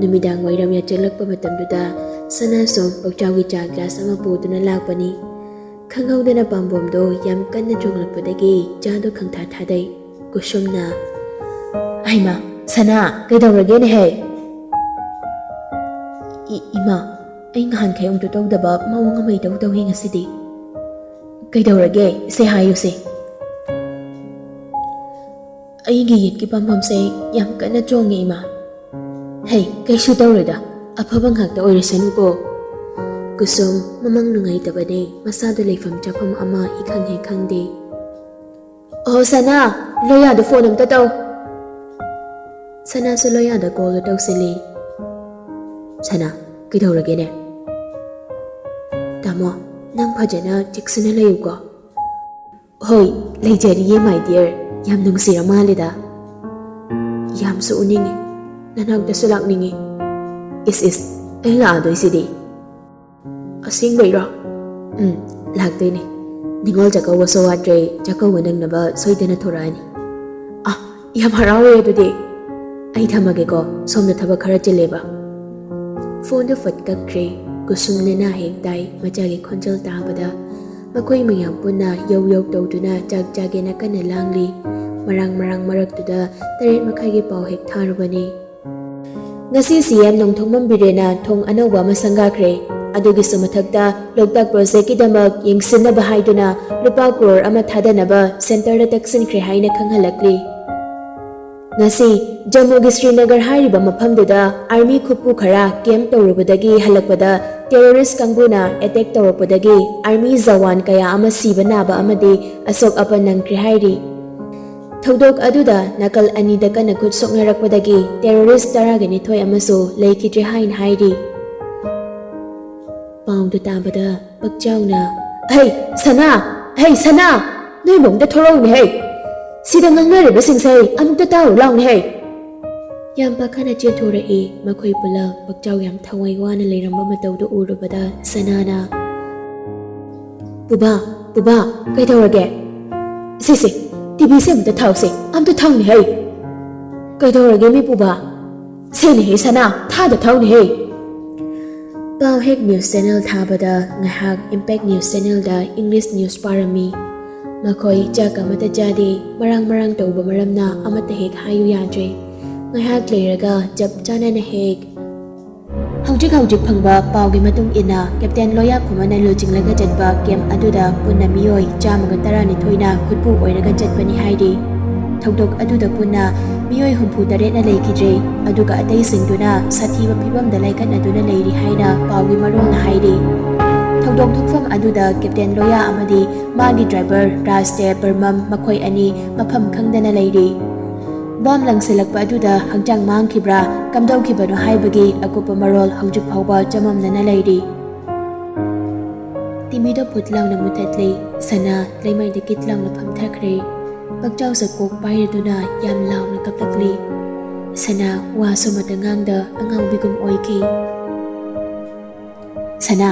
ꯅꯨꯃꯤꯗꯥꯡ ꯋꯥꯏꯔꯝ ꯌꯥꯆꯪꯂꯛꯄ ꯃꯇꯝꯗꯨꯗ ꯁꯅꯥꯁꯨ ꯄꯛꯆꯥꯎꯒꯤ ꯆꯥ ꯒ꯭ꯂꯥꯁ ꯑꯃ ꯄꯨꯗꯨꯅ ꯂꯥꯛꯄꯅꯤ꯫ ꯈꯪꯍꯧꯗꯅ ꯄꯥꯝꯕꯣꯝꯗꯣ ꯌꯥꯝ ꯀꯟꯅ ꯆꯣꯡꯂꯛꯄꯗꯒꯤ ꯆꯥꯗꯣ ꯈꯪꯊꯥ ꯊꯥꯗꯩ꯫ ꯀꯨꯁꯨꯝꯅ, "ꯍꯩꯃꯥ, ꯁꯅꯥ, ꯀꯩꯗꯧꯔꯒꯦꯅꯦꯍꯦ?" "ꯏ-, ꯏꯃꯥ, ꯑꯩ ꯅꯍꯥꯟꯈꯩ ꯑꯃꯨꯛꯇ ꯇꯧꯗꯕ ꯃꯑꯣꯡ ꯑꯃ ꯏꯇꯧ ꯇꯧꯏ ꯉꯁꯤꯗꯤ꯫" "ꯀꯩꯗꯧꯔꯒꯦ? ꯁꯦ ꯍꯥꯏꯌꯨꯁꯦ꯫" "ꯑꯩꯒꯤ ꯌꯦꯠꯀꯤ ꯄꯥꯝꯕꯣꯝꯁꯦ ꯌꯥꯝ ꯀꯟꯅ ꯆꯣꯡꯉꯦ, ꯏꯃꯥ꯫" "ꯍꯩ, ꯀꯩꯁꯨ ꯇꯧꯔꯣꯏꯗ, ꯑꯐꯕ ꯉꯥꯛꯇ ꯑꯣꯏꯔꯁꯅꯨꯀꯣ꯫" ꯀꯨꯁꯨꯝ ꯃꯃꯪ ꯅꯨꯡꯉꯥꯏꯇꯕꯅꯦ, ꯃꯁꯥꯗ ꯂꯩꯐꯝ ꯆꯥꯐꯝ ꯑꯃ ꯏꯈꯪ ꯍꯦꯛ ꯈꯪꯗꯦ꯫ "ꯑꯣ ꯁꯅꯥ, ꯂꯣꯌꯥꯗ ꯐꯣꯟ ꯑꯝꯇ ꯇꯧ꯫" ꯁꯅꯥꯁꯨ ꯂꯣꯌꯥꯗ ꯀꯣꯜꯗꯣ ꯇꯧꯁꯤꯜꯂꯤ꯫ "ꯁꯅꯥ, ꯀꯩꯗꯧꯔꯒꯦꯅꯦ?" "ꯇꯥꯃꯣ, ꯅꯪ ꯐꯖꯅ ꯆꯦꯛꯁꯤꯟꯅ ꯂꯩꯌꯨꯀꯣ꯫" "ꯍꯣꯏ, ꯂꯩꯖꯔꯤꯌꯦ, my dear꯫ ꯌꯥꯝ ꯅꯨꯡꯁꯤꯔ ꯃꯥꯜꯂꯦꯗ꯫ ꯌꯥꯝꯁꯨ ꯎꯅꯤꯡꯉꯤ, ꯅꯅꯥꯛꯇꯁꯨ ꯂꯥꯛꯅꯤꯡꯉꯤ꯫ ꯏꯁ, ꯏꯁ, ꯑꯩ ꯂꯥꯛꯑꯗꯣꯏꯁꯤꯗꯤ꯫" "ꯑꯁꯦꯡꯕꯩꯔꯣ?" "ꯎꯝ, ꯂꯥꯛꯇꯣꯏꯅꯦ꯫ ꯅꯤꯉꯣꯜ ꯆꯥꯛꯀꯧꯕꯁꯨ ꯋꯥꯠꯇ꯭ꯔꯦ, ꯆꯥꯛꯀꯧꯕ ꯅꯪꯅꯕ ꯁꯣꯏꯗꯅ ꯊꯣꯔꯛꯑꯅꯤ꯫ ꯑ, ꯌꯥꯝ ꯍꯔꯥꯎꯋꯦ ꯑꯗꯨꯗꯤ꯫ ꯑꯩ ꯊꯝꯃꯒꯦꯀꯣ, ꯁꯣꯝꯗ ꯊꯕꯛ ꯈꯔ ꯆꯤꯜꯂꯦꯕ꯫ ꯐꯣꯟꯗꯨ ꯐꯠ ꯀꯛꯈ꯭ꯔꯦ꯫ ꯀꯨꯁꯨꯝ ꯅꯦꯅꯥ ꯍꯦꯛ ꯇꯥꯏ ꯃꯆꯥꯒꯤ ꯈꯣꯟꯖꯦꯜ ꯇꯥꯕꯗ꯫ ꯃꯈꯣꯏ ꯃꯌꯥꯝ ꯄꯨꯟꯅ ꯌꯧ ꯌꯧ ꯇꯧꯗꯨꯅ ꯆꯥꯛ ꯆꯥꯒꯦꯅ ꯀꯟꯅ ꯂꯥꯡꯂꯤ꯫ ꯃꯔꯥꯡ ꯃꯔꯥꯡ ꯃꯔꯛꯇꯨꯗ ꯇꯔꯦꯠ ꯃꯈꯥꯏꯒꯤ ꯄꯥꯎ ꯍꯦꯛ ꯊꯥꯔꯨꯕꯅꯤ꯫ ꯉꯁꯤ ꯁꯤ ꯑꯦꯝ ꯅꯣꯡꯊꯣꯝꯕꯝ ꯕꯤꯔꯦꯟꯅ ꯊꯣꯡ ꯑꯅꯧꯕ ꯑꯃ ꯁꯪꯒꯥꯈ꯭ꯔꯦ꯫ ꯑꯗꯨꯒꯤꯁꯨ ꯃꯊꯛꯇ ꯂꯣꯛꯇꯥꯛ ꯄ꯭ꯔꯣꯖꯦꯛꯀꯤꯗꯃꯛ ꯌꯦꯡꯁꯤꯟꯅꯕ ꯍꯥꯏꯗꯨꯅ ꯂꯨꯄꯥ ꯀ꯭ꯔꯣꯔ ꯑꯃ ꯊꯥꯗꯅꯕ ꯁꯦꯟꯇꯔꯗ ꯇꯛꯁꯤꯟꯈ꯭ꯔꯦ ꯍꯥꯏꯅ ꯈꯪꯍꯜꯂꯛꯂꯤ꯫ ꯉꯁꯤ ꯖꯝꯃꯨꯒꯤ ꯁ꯭ꯔꯤꯅꯒꯔ ꯍꯥꯏꯔꯤꯕ ꯃꯐꯝꯗꯨꯗ ꯑꯥꯔꯃꯤ ꯈꯨꯠꯄꯨ ꯈꯔ ꯀꯦꯝꯞ ꯇꯧꯔꯨꯕꯗꯒꯤ ꯍꯜꯂꯛꯄꯗ ꯇꯦꯔꯣꯔꯤꯁ ꯀꯥꯡꯕꯨꯅ ꯑꯦꯇꯦꯛ ꯇꯧꯔꯛꯄꯗꯒꯤ ꯑꯥꯔꯃꯤ ꯖꯋꯥꯟ ꯀꯌꯥ ꯑꯃ ꯁꯤꯕ ꯅꯥꯕ ꯑꯃꯗꯤ ꯑꯁꯣꯛ ꯑꯄꯟ ꯅꯪꯈ꯭ꯔꯦ ꯍꯥꯏꯔꯤ꯫ ꯊꯧꯗꯣꯛ ꯑꯗꯨꯗ ꯅꯥꯀꯜ ꯑꯅꯤꯗ ꯀꯟꯅ ꯈꯨꯠ ꯁꯣꯛꯅꯔꯛꯄꯗꯒꯤ ꯇꯦꯔꯣꯔꯤꯁ ꯇꯔꯥꯒ ꯅꯤꯊꯣꯏ ꯑꯃꯁꯨ ꯂꯩꯈꯤꯗ꯭ꯔꯦ ꯍꯥꯏꯅ ꯍꯥꯏꯔꯤ꯫ ꯄꯥꯎꯗꯨ ꯇꯥꯕꯗ ꯄꯛꯆꯥꯎꯅ, "ꯍꯩ, ꯁꯅꯥ! ꯍꯩ, ꯁꯅꯥ! ꯅꯣꯏ ꯃꯣꯝꯗ ꯊꯣꯔꯛꯎꯅꯦ ꯍꯩ! ꯁꯤꯗ ꯉꯥꯡꯅꯔꯤꯕꯁꯤꯡꯁꯦ ꯑꯩ ꯑꯃꯨꯛꯇ ꯇꯥꯔꯨ ꯂꯥꯎꯅꯦ ꯍꯩ!" ꯌꯥꯝ ꯄꯥꯈꯠꯅ ꯆꯦꯟꯊꯣꯔꯛꯏ꯫ ꯃꯈꯣꯏ ꯄꯨꯂꯞ ꯄꯛꯆꯥꯎ ꯌꯥꯝ ꯊꯋꯥꯏ ꯋꯥꯅ ꯂꯩꯔꯝꯕ ꯃꯇꯧꯗꯨ ꯎꯔꯨꯕꯗ ꯁꯅꯥꯅ, "ꯄꯨꯕꯥ, ꯄꯨꯕꯥ, ꯀꯩꯗꯧꯔꯒꯦ? ꯁꯦ, ꯁꯦ, ꯇꯤꯚꯤꯁꯦ ꯑꯃꯨꯛꯇ ꯊꯥꯎꯁꯦ, ꯑꯃꯨꯛꯇ ꯊꯥꯎꯅꯦ ꯍꯩ!" "ꯀꯩꯗꯧꯔꯒꯦ ꯃꯤ ꯄꯨꯕꯥ?" "ꯁꯦꯅꯦ ꯍꯦ ꯁꯅꯥ, ꯊꯥꯗ ꯊꯥꯎꯅꯦ ꯍꯩ!" ꯄꯥꯎ ꯍꯦꯛ ꯅ꯭ꯌꯨꯁ ꯆꯦꯅꯦꯜ ꯊꯥꯕꯗ ꯉꯥꯏꯍꯥꯛ ꯏꯝꯄꯦꯛ ꯅ꯭ꯌꯨꯁ ꯆꯦꯅꯦꯜꯗ ꯏꯪꯂꯤꯁ ꯅ꯭ꯌꯨꯁ ꯄꯥꯔꯝꯃꯤ꯫ ꯃꯈꯣꯏ ꯆꯥꯛ ꯑꯃꯠꯇ ꯆꯥꯗꯦ, ꯃꯔꯥꯡ ꯃꯔꯥꯡ ꯇꯧꯕ ꯃꯔꯝꯅ ꯑꯃꯠꯇ ꯍꯦꯛ ꯍꯥꯏꯌꯨ ꯌꯥꯗ꯭ꯔꯦ꯫ ꯉꯥꯏꯍꯥꯛ ꯂꯩꯔꯒ ꯆꯞ ꯆꯥꯅꯅ ꯍꯦꯛ, ꯍꯧꯖꯤꯛ ꯍꯧꯖꯤꯛ ꯐꯪꯕ ꯄꯥꯎꯒꯤ ꯃꯇꯨꯡ ꯏꯟꯅ, ꯀꯦꯞꯇꯦꯟ ꯂꯣꯌꯥ ꯈꯨꯃꯟꯅ ꯂꯨꯆꯤꯡꯂꯒ ꯆꯠꯄ ꯀꯦꯝꯞ ꯑꯗꯨꯗ ꯄꯨꯟꯅ ꯃꯤꯑꯣꯏ ꯆꯥꯝꯃꯒ ꯇꯔꯥꯅꯤꯊꯣꯏꯅ ꯈꯨꯠꯄꯨ ꯑꯣꯏꯔꯒ ꯆꯠꯄꯅꯤ ꯍꯥꯏꯔꯤ꯫ ꯊꯧꯗꯣꯛ ꯑꯗꯨꯗ ꯄꯨꯟꯅ ꯃꯤꯑꯣꯏ ꯍꯨꯝꯐꯨ ꯇꯔꯦꯠꯅ ꯂꯩꯈꯤꯗ꯭ꯔꯦ, ꯑꯗꯨꯒ ꯑꯇꯩꯁꯤꯡꯗꯨꯅ ꯁꯥꯊꯤꯕ ꯐꯤꯚꯝꯗ ꯂꯥꯏꯀꯠꯅꯗꯨꯅ ꯂꯩꯔꯤ ꯍꯥꯏꯅ ꯄꯥꯎꯒꯤ ꯃꯔꯣꯜꯅ ꯍꯥꯏꯔꯤ꯫ ꯊꯧꯗꯣꯛ ꯊꯣꯛꯐꯝ ꯑꯗꯨꯗ ꯀꯦꯞꯇꯦꯟ ꯂꯣꯌꯥ ꯑꯃꯗꯤ ꯃꯥꯒꯤ ꯗ꯭ꯔꯥꯏꯚꯔ ꯔꯥꯖꯗꯦꯕ ꯕꯔꯃꯝ ꯃꯈꯣꯏ ꯑꯅꯤ ꯃꯐꯝ ꯈꯪꯗꯅ ꯂꯩꯔꯤ꯫ ꯕꯣꯝ ꯂꯪꯁꯤꯜꯂꯛꯄ ꯑꯗꯨꯗ ꯍꯛꯆꯥꯡ ꯃꯥꯡꯈꯤꯕ꯭ꯔꯥ, ꯀꯝꯗꯧꯈꯤꯕꯅꯣ ꯍꯥꯏꯕꯒꯤ ꯑꯀꯨꯞꯄ ꯃꯔꯣꯜ ꯍꯧꯖꯤꯛ ꯐꯥꯎꯕ ꯆꯃꯝꯅꯅ ꯂꯩꯔꯤ꯫ ꯇꯤꯚꯤꯗꯣ ꯐꯨꯠ ꯂꯥꯎꯅ ꯃꯨꯊꯠꯂꯦ꯫ ꯁꯅꯥ ꯂꯩꯃꯥꯏꯗ ꯀꯤꯠ ꯂꯥꯎꯅ ꯐꯝꯊꯈ꯭ꯔꯦ꯫ ꯄꯛꯆꯥꯎ ꯆꯀꯣꯛ ꯄꯥꯏꯔꯗꯨꯅ ꯌꯥꯝ ꯂꯥꯎꯅ ꯀꯞꯂꯛꯂꯤ꯫ ꯁꯅꯥ ꯋꯥꯁꯨ ꯑꯃꯠꯇ ꯉꯥꯡꯗ ꯑꯉꯥꯎꯕꯤꯒꯨꯝ ꯑꯣꯏꯈꯤ꯫ "ꯁꯅꯥ,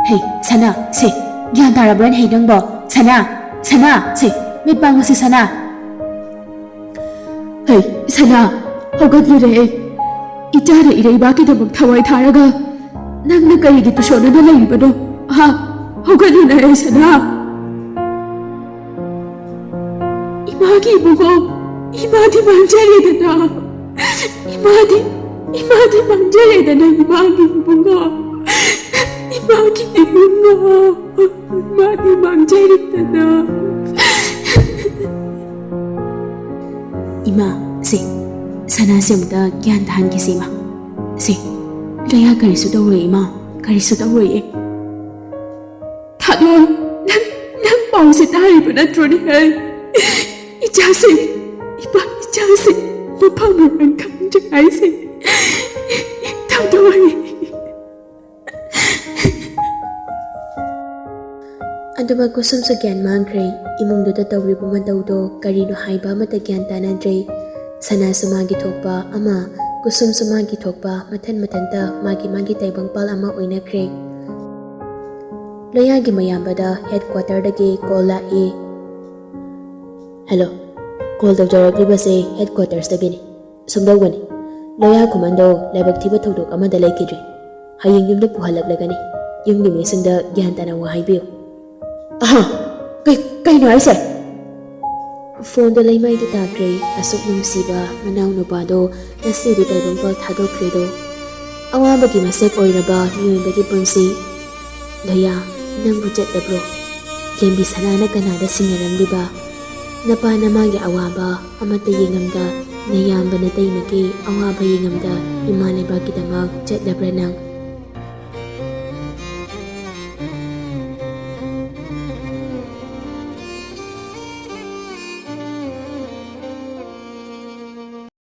ꯍꯩ, ꯁꯅꯥ, ꯁꯦ, ꯒ꯭ꯌꯥꯟ ꯇꯥꯔꯕ꯭ꯔꯥꯅꯦ ꯍꯩ ꯅꯪꯕꯣ? ꯁꯅꯥ! ꯁꯅꯥ! ꯁꯦ, ꯃꯤꯠ ꯄꯥꯡꯉꯨꯁꯦ, ꯁꯅꯥ! ꯍꯩ, ꯁꯅꯥ! ꯍꯧꯒꯠꯂꯨꯔꯦ ꯑꯩ꯫ ꯏꯆꯥꯅ ꯏꯔꯩꯕꯥꯛꯀꯤꯗꯃꯛ ꯊꯋꯥꯏ ꯊꯥꯔꯒ ꯅꯪꯅ ꯀꯔꯤꯒꯤ ꯇꯨꯁꯣꯟꯅꯅ ꯂꯩꯔꯤꯕꯅꯣ? ꯍꯥ? ꯍꯧꯒꯠꯂꯨꯅꯦ ꯑꯩ, ꯁꯅꯥ! ꯏꯃꯥꯒꯤ ꯏꯕꯨꯡꯉꯣ, ꯏꯃꯥꯗꯤ ꯃꯥꯡꯖꯔꯦꯗꯅ꯫ ꯏꯃꯥꯗꯤ, ꯏꯃꯥꯗꯤ ꯃꯥꯡꯖꯔꯦꯗꯅ, ꯏꯃꯥꯒꯤ ꯏꯕꯨꯡꯉꯣ꯫ ꯏꯃꯥꯒꯤ ꯏꯕꯨꯡꯉꯣ, ꯏꯃꯥꯗꯤ ꯃꯥꯡꯖꯔꯦꯗꯅ꯫ ꯏꯃꯥ, ꯁꯦ, ꯁꯅꯥꯁꯦ ꯑꯃꯨꯛꯇ ꯒ꯭ꯌꯥꯟ ꯇꯥꯍꯟꯈꯤꯁꯦ, ꯏꯃꯥ꯫ ꯁꯦ, ꯂꯣꯌꯥ, ꯀꯔꯤꯁꯨ ꯇꯧꯔꯣꯏ, ꯏꯃꯥ, ꯀꯔꯤꯁꯨ ꯇꯧꯔꯣꯏꯌꯦ꯫ ꯊꯥꯗꯣꯏ, ꯅꯪ, ꯅꯪ ꯄꯥꯎꯁꯦ ꯇꯥꯔꯤꯕ ꯅꯠꯇ꯭ꯔꯣꯅꯦ? ꯍꯩ, ꯏꯆꯥꯁꯦ, ꯏꯄꯥ ꯏꯆꯥꯁꯦ ꯃꯐꯝ ꯃꯔꯥꯡ ꯈꯪꯗ꯭ꯔꯦ ꯍꯥꯏꯁꯦ꯫ ꯊꯥꯗꯣꯏ꯫ ꯑꯗꯨꯒ ꯀꯨꯁꯨꯝꯁꯨ ꯒ꯭ꯌꯥꯟ ꯃꯥꯡꯈ꯭ꯔꯦ꯫ ꯏꯃꯨꯡꯗꯨꯗ ꯇꯧꯔꯤꯕ ꯃꯇꯧꯗꯣ ꯀꯔꯤꯅꯣ ꯍꯥꯏꯕ ꯑꯃꯠꯇ ꯒ꯭ꯌꯥꯟ ꯇꯥꯅꯗ꯭ꯔꯦ꯫ ꯁꯅꯥꯁꯨ ꯃꯥꯒꯤ ꯊꯣꯛꯄ ꯑꯃ, ꯀꯨꯁꯨꯝꯁꯨ ꯃꯥꯒꯤ ꯊꯣꯛꯄ, ꯃꯊꯟ ꯃꯊꯟꯇ ꯃꯥꯒꯤ ꯃꯥꯒꯤ ꯇꯥꯏꯕꯪꯄꯥꯜ ꯑꯃ ꯑꯣꯏꯅꯈ꯭ꯔꯦ꯫ ꯂꯣꯌꯥꯒꯤ ꯃꯌꯥꯝꯕꯗ ꯍꯦꯗ ꯀ꯭ꯋꯥꯇꯔꯗꯒꯤ ꯀꯣꯜ ꯂꯥꯛꯏ꯫ ꯍꯦꯂꯣ, ꯀꯣꯜ ꯇꯧꯖꯔꯛꯂꯤꯕꯁꯦ ꯍꯦꯗ ꯀ꯭ꯋꯥꯇꯔꯁꯇꯒꯤꯅꯤ꯫ ꯁꯨꯝꯗꯧꯕꯅꯤ, ꯂꯣꯌꯥ ꯈꯨꯃꯟꯗꯣ ꯂꯥꯏꯕꯛ ꯊꯤꯕ ꯊꯧꯗꯣꯛ ꯑꯃꯗ ꯂꯩꯈꯤꯗ꯭ꯔꯦ꯫ ꯍꯌꯦꯡ ꯌꯨꯝꯗ ꯄꯨꯍꯜꯂꯛꯂꯒꯅꯤ꯫ ꯌꯨꯝꯒꯤ ꯃꯤꯁꯤꯡꯗ ꯒ꯭ꯌꯥꯟ ꯇꯥꯅ ꯋꯥ ꯍꯥꯏꯕꯤꯌꯨ꯫ ꯑꯍꯥ, ꯀꯩ-, ꯀꯩꯅꯣ ꯍꯥꯏꯁꯦ? ꯐꯣꯟꯗꯣ ꯂꯩꯃꯥꯏꯗ ꯇꯥꯈ꯭ꯔꯦ꯫ ꯑꯁꯨꯛ ꯅꯨꯡꯁꯤꯕ ꯃꯅꯥꯎ ꯅꯨꯄꯥꯗꯣ ꯉꯁꯤꯗꯤ ꯇꯥꯏꯕꯪꯄꯥꯜ ꯊꯥꯗꯣꯛꯈ꯭ꯔꯦꯗꯣ꯫ ꯑꯋꯥꯕꯒꯤ ꯃꯁꯛ ꯑꯣꯏꯔꯕ ꯃꯤꯑꯣꯏꯕꯒꯤ ꯄꯨꯟꯁꯤ꯫ ꯂꯣꯌꯥ, ꯅꯪꯕꯨ ꯆꯠꯂꯕ꯭ꯔꯣ? ꯂꯦꯝꯕꯤ ꯁꯅꯥꯅ ꯀꯅꯥꯗ ꯁꯤꯟꯅꯔꯝꯂꯤꯕ? ꯅꯄꯥ ꯅꯃꯥꯒꯤ ꯑꯋꯥꯕ ꯑꯃꯠꯇ ꯌꯦꯡꯉꯝꯗ, ꯅꯌꯥꯝꯕ ꯅꯇꯩꯃꯒꯤ ꯑꯋꯥꯕ ꯌꯦꯡꯉꯝꯗ ꯏꯃꯥ ꯂꯩꯕꯥꯛꯀꯤꯗꯃꯛ ꯆꯠꯂꯕ꯭ꯔꯥ ꯅꯪ?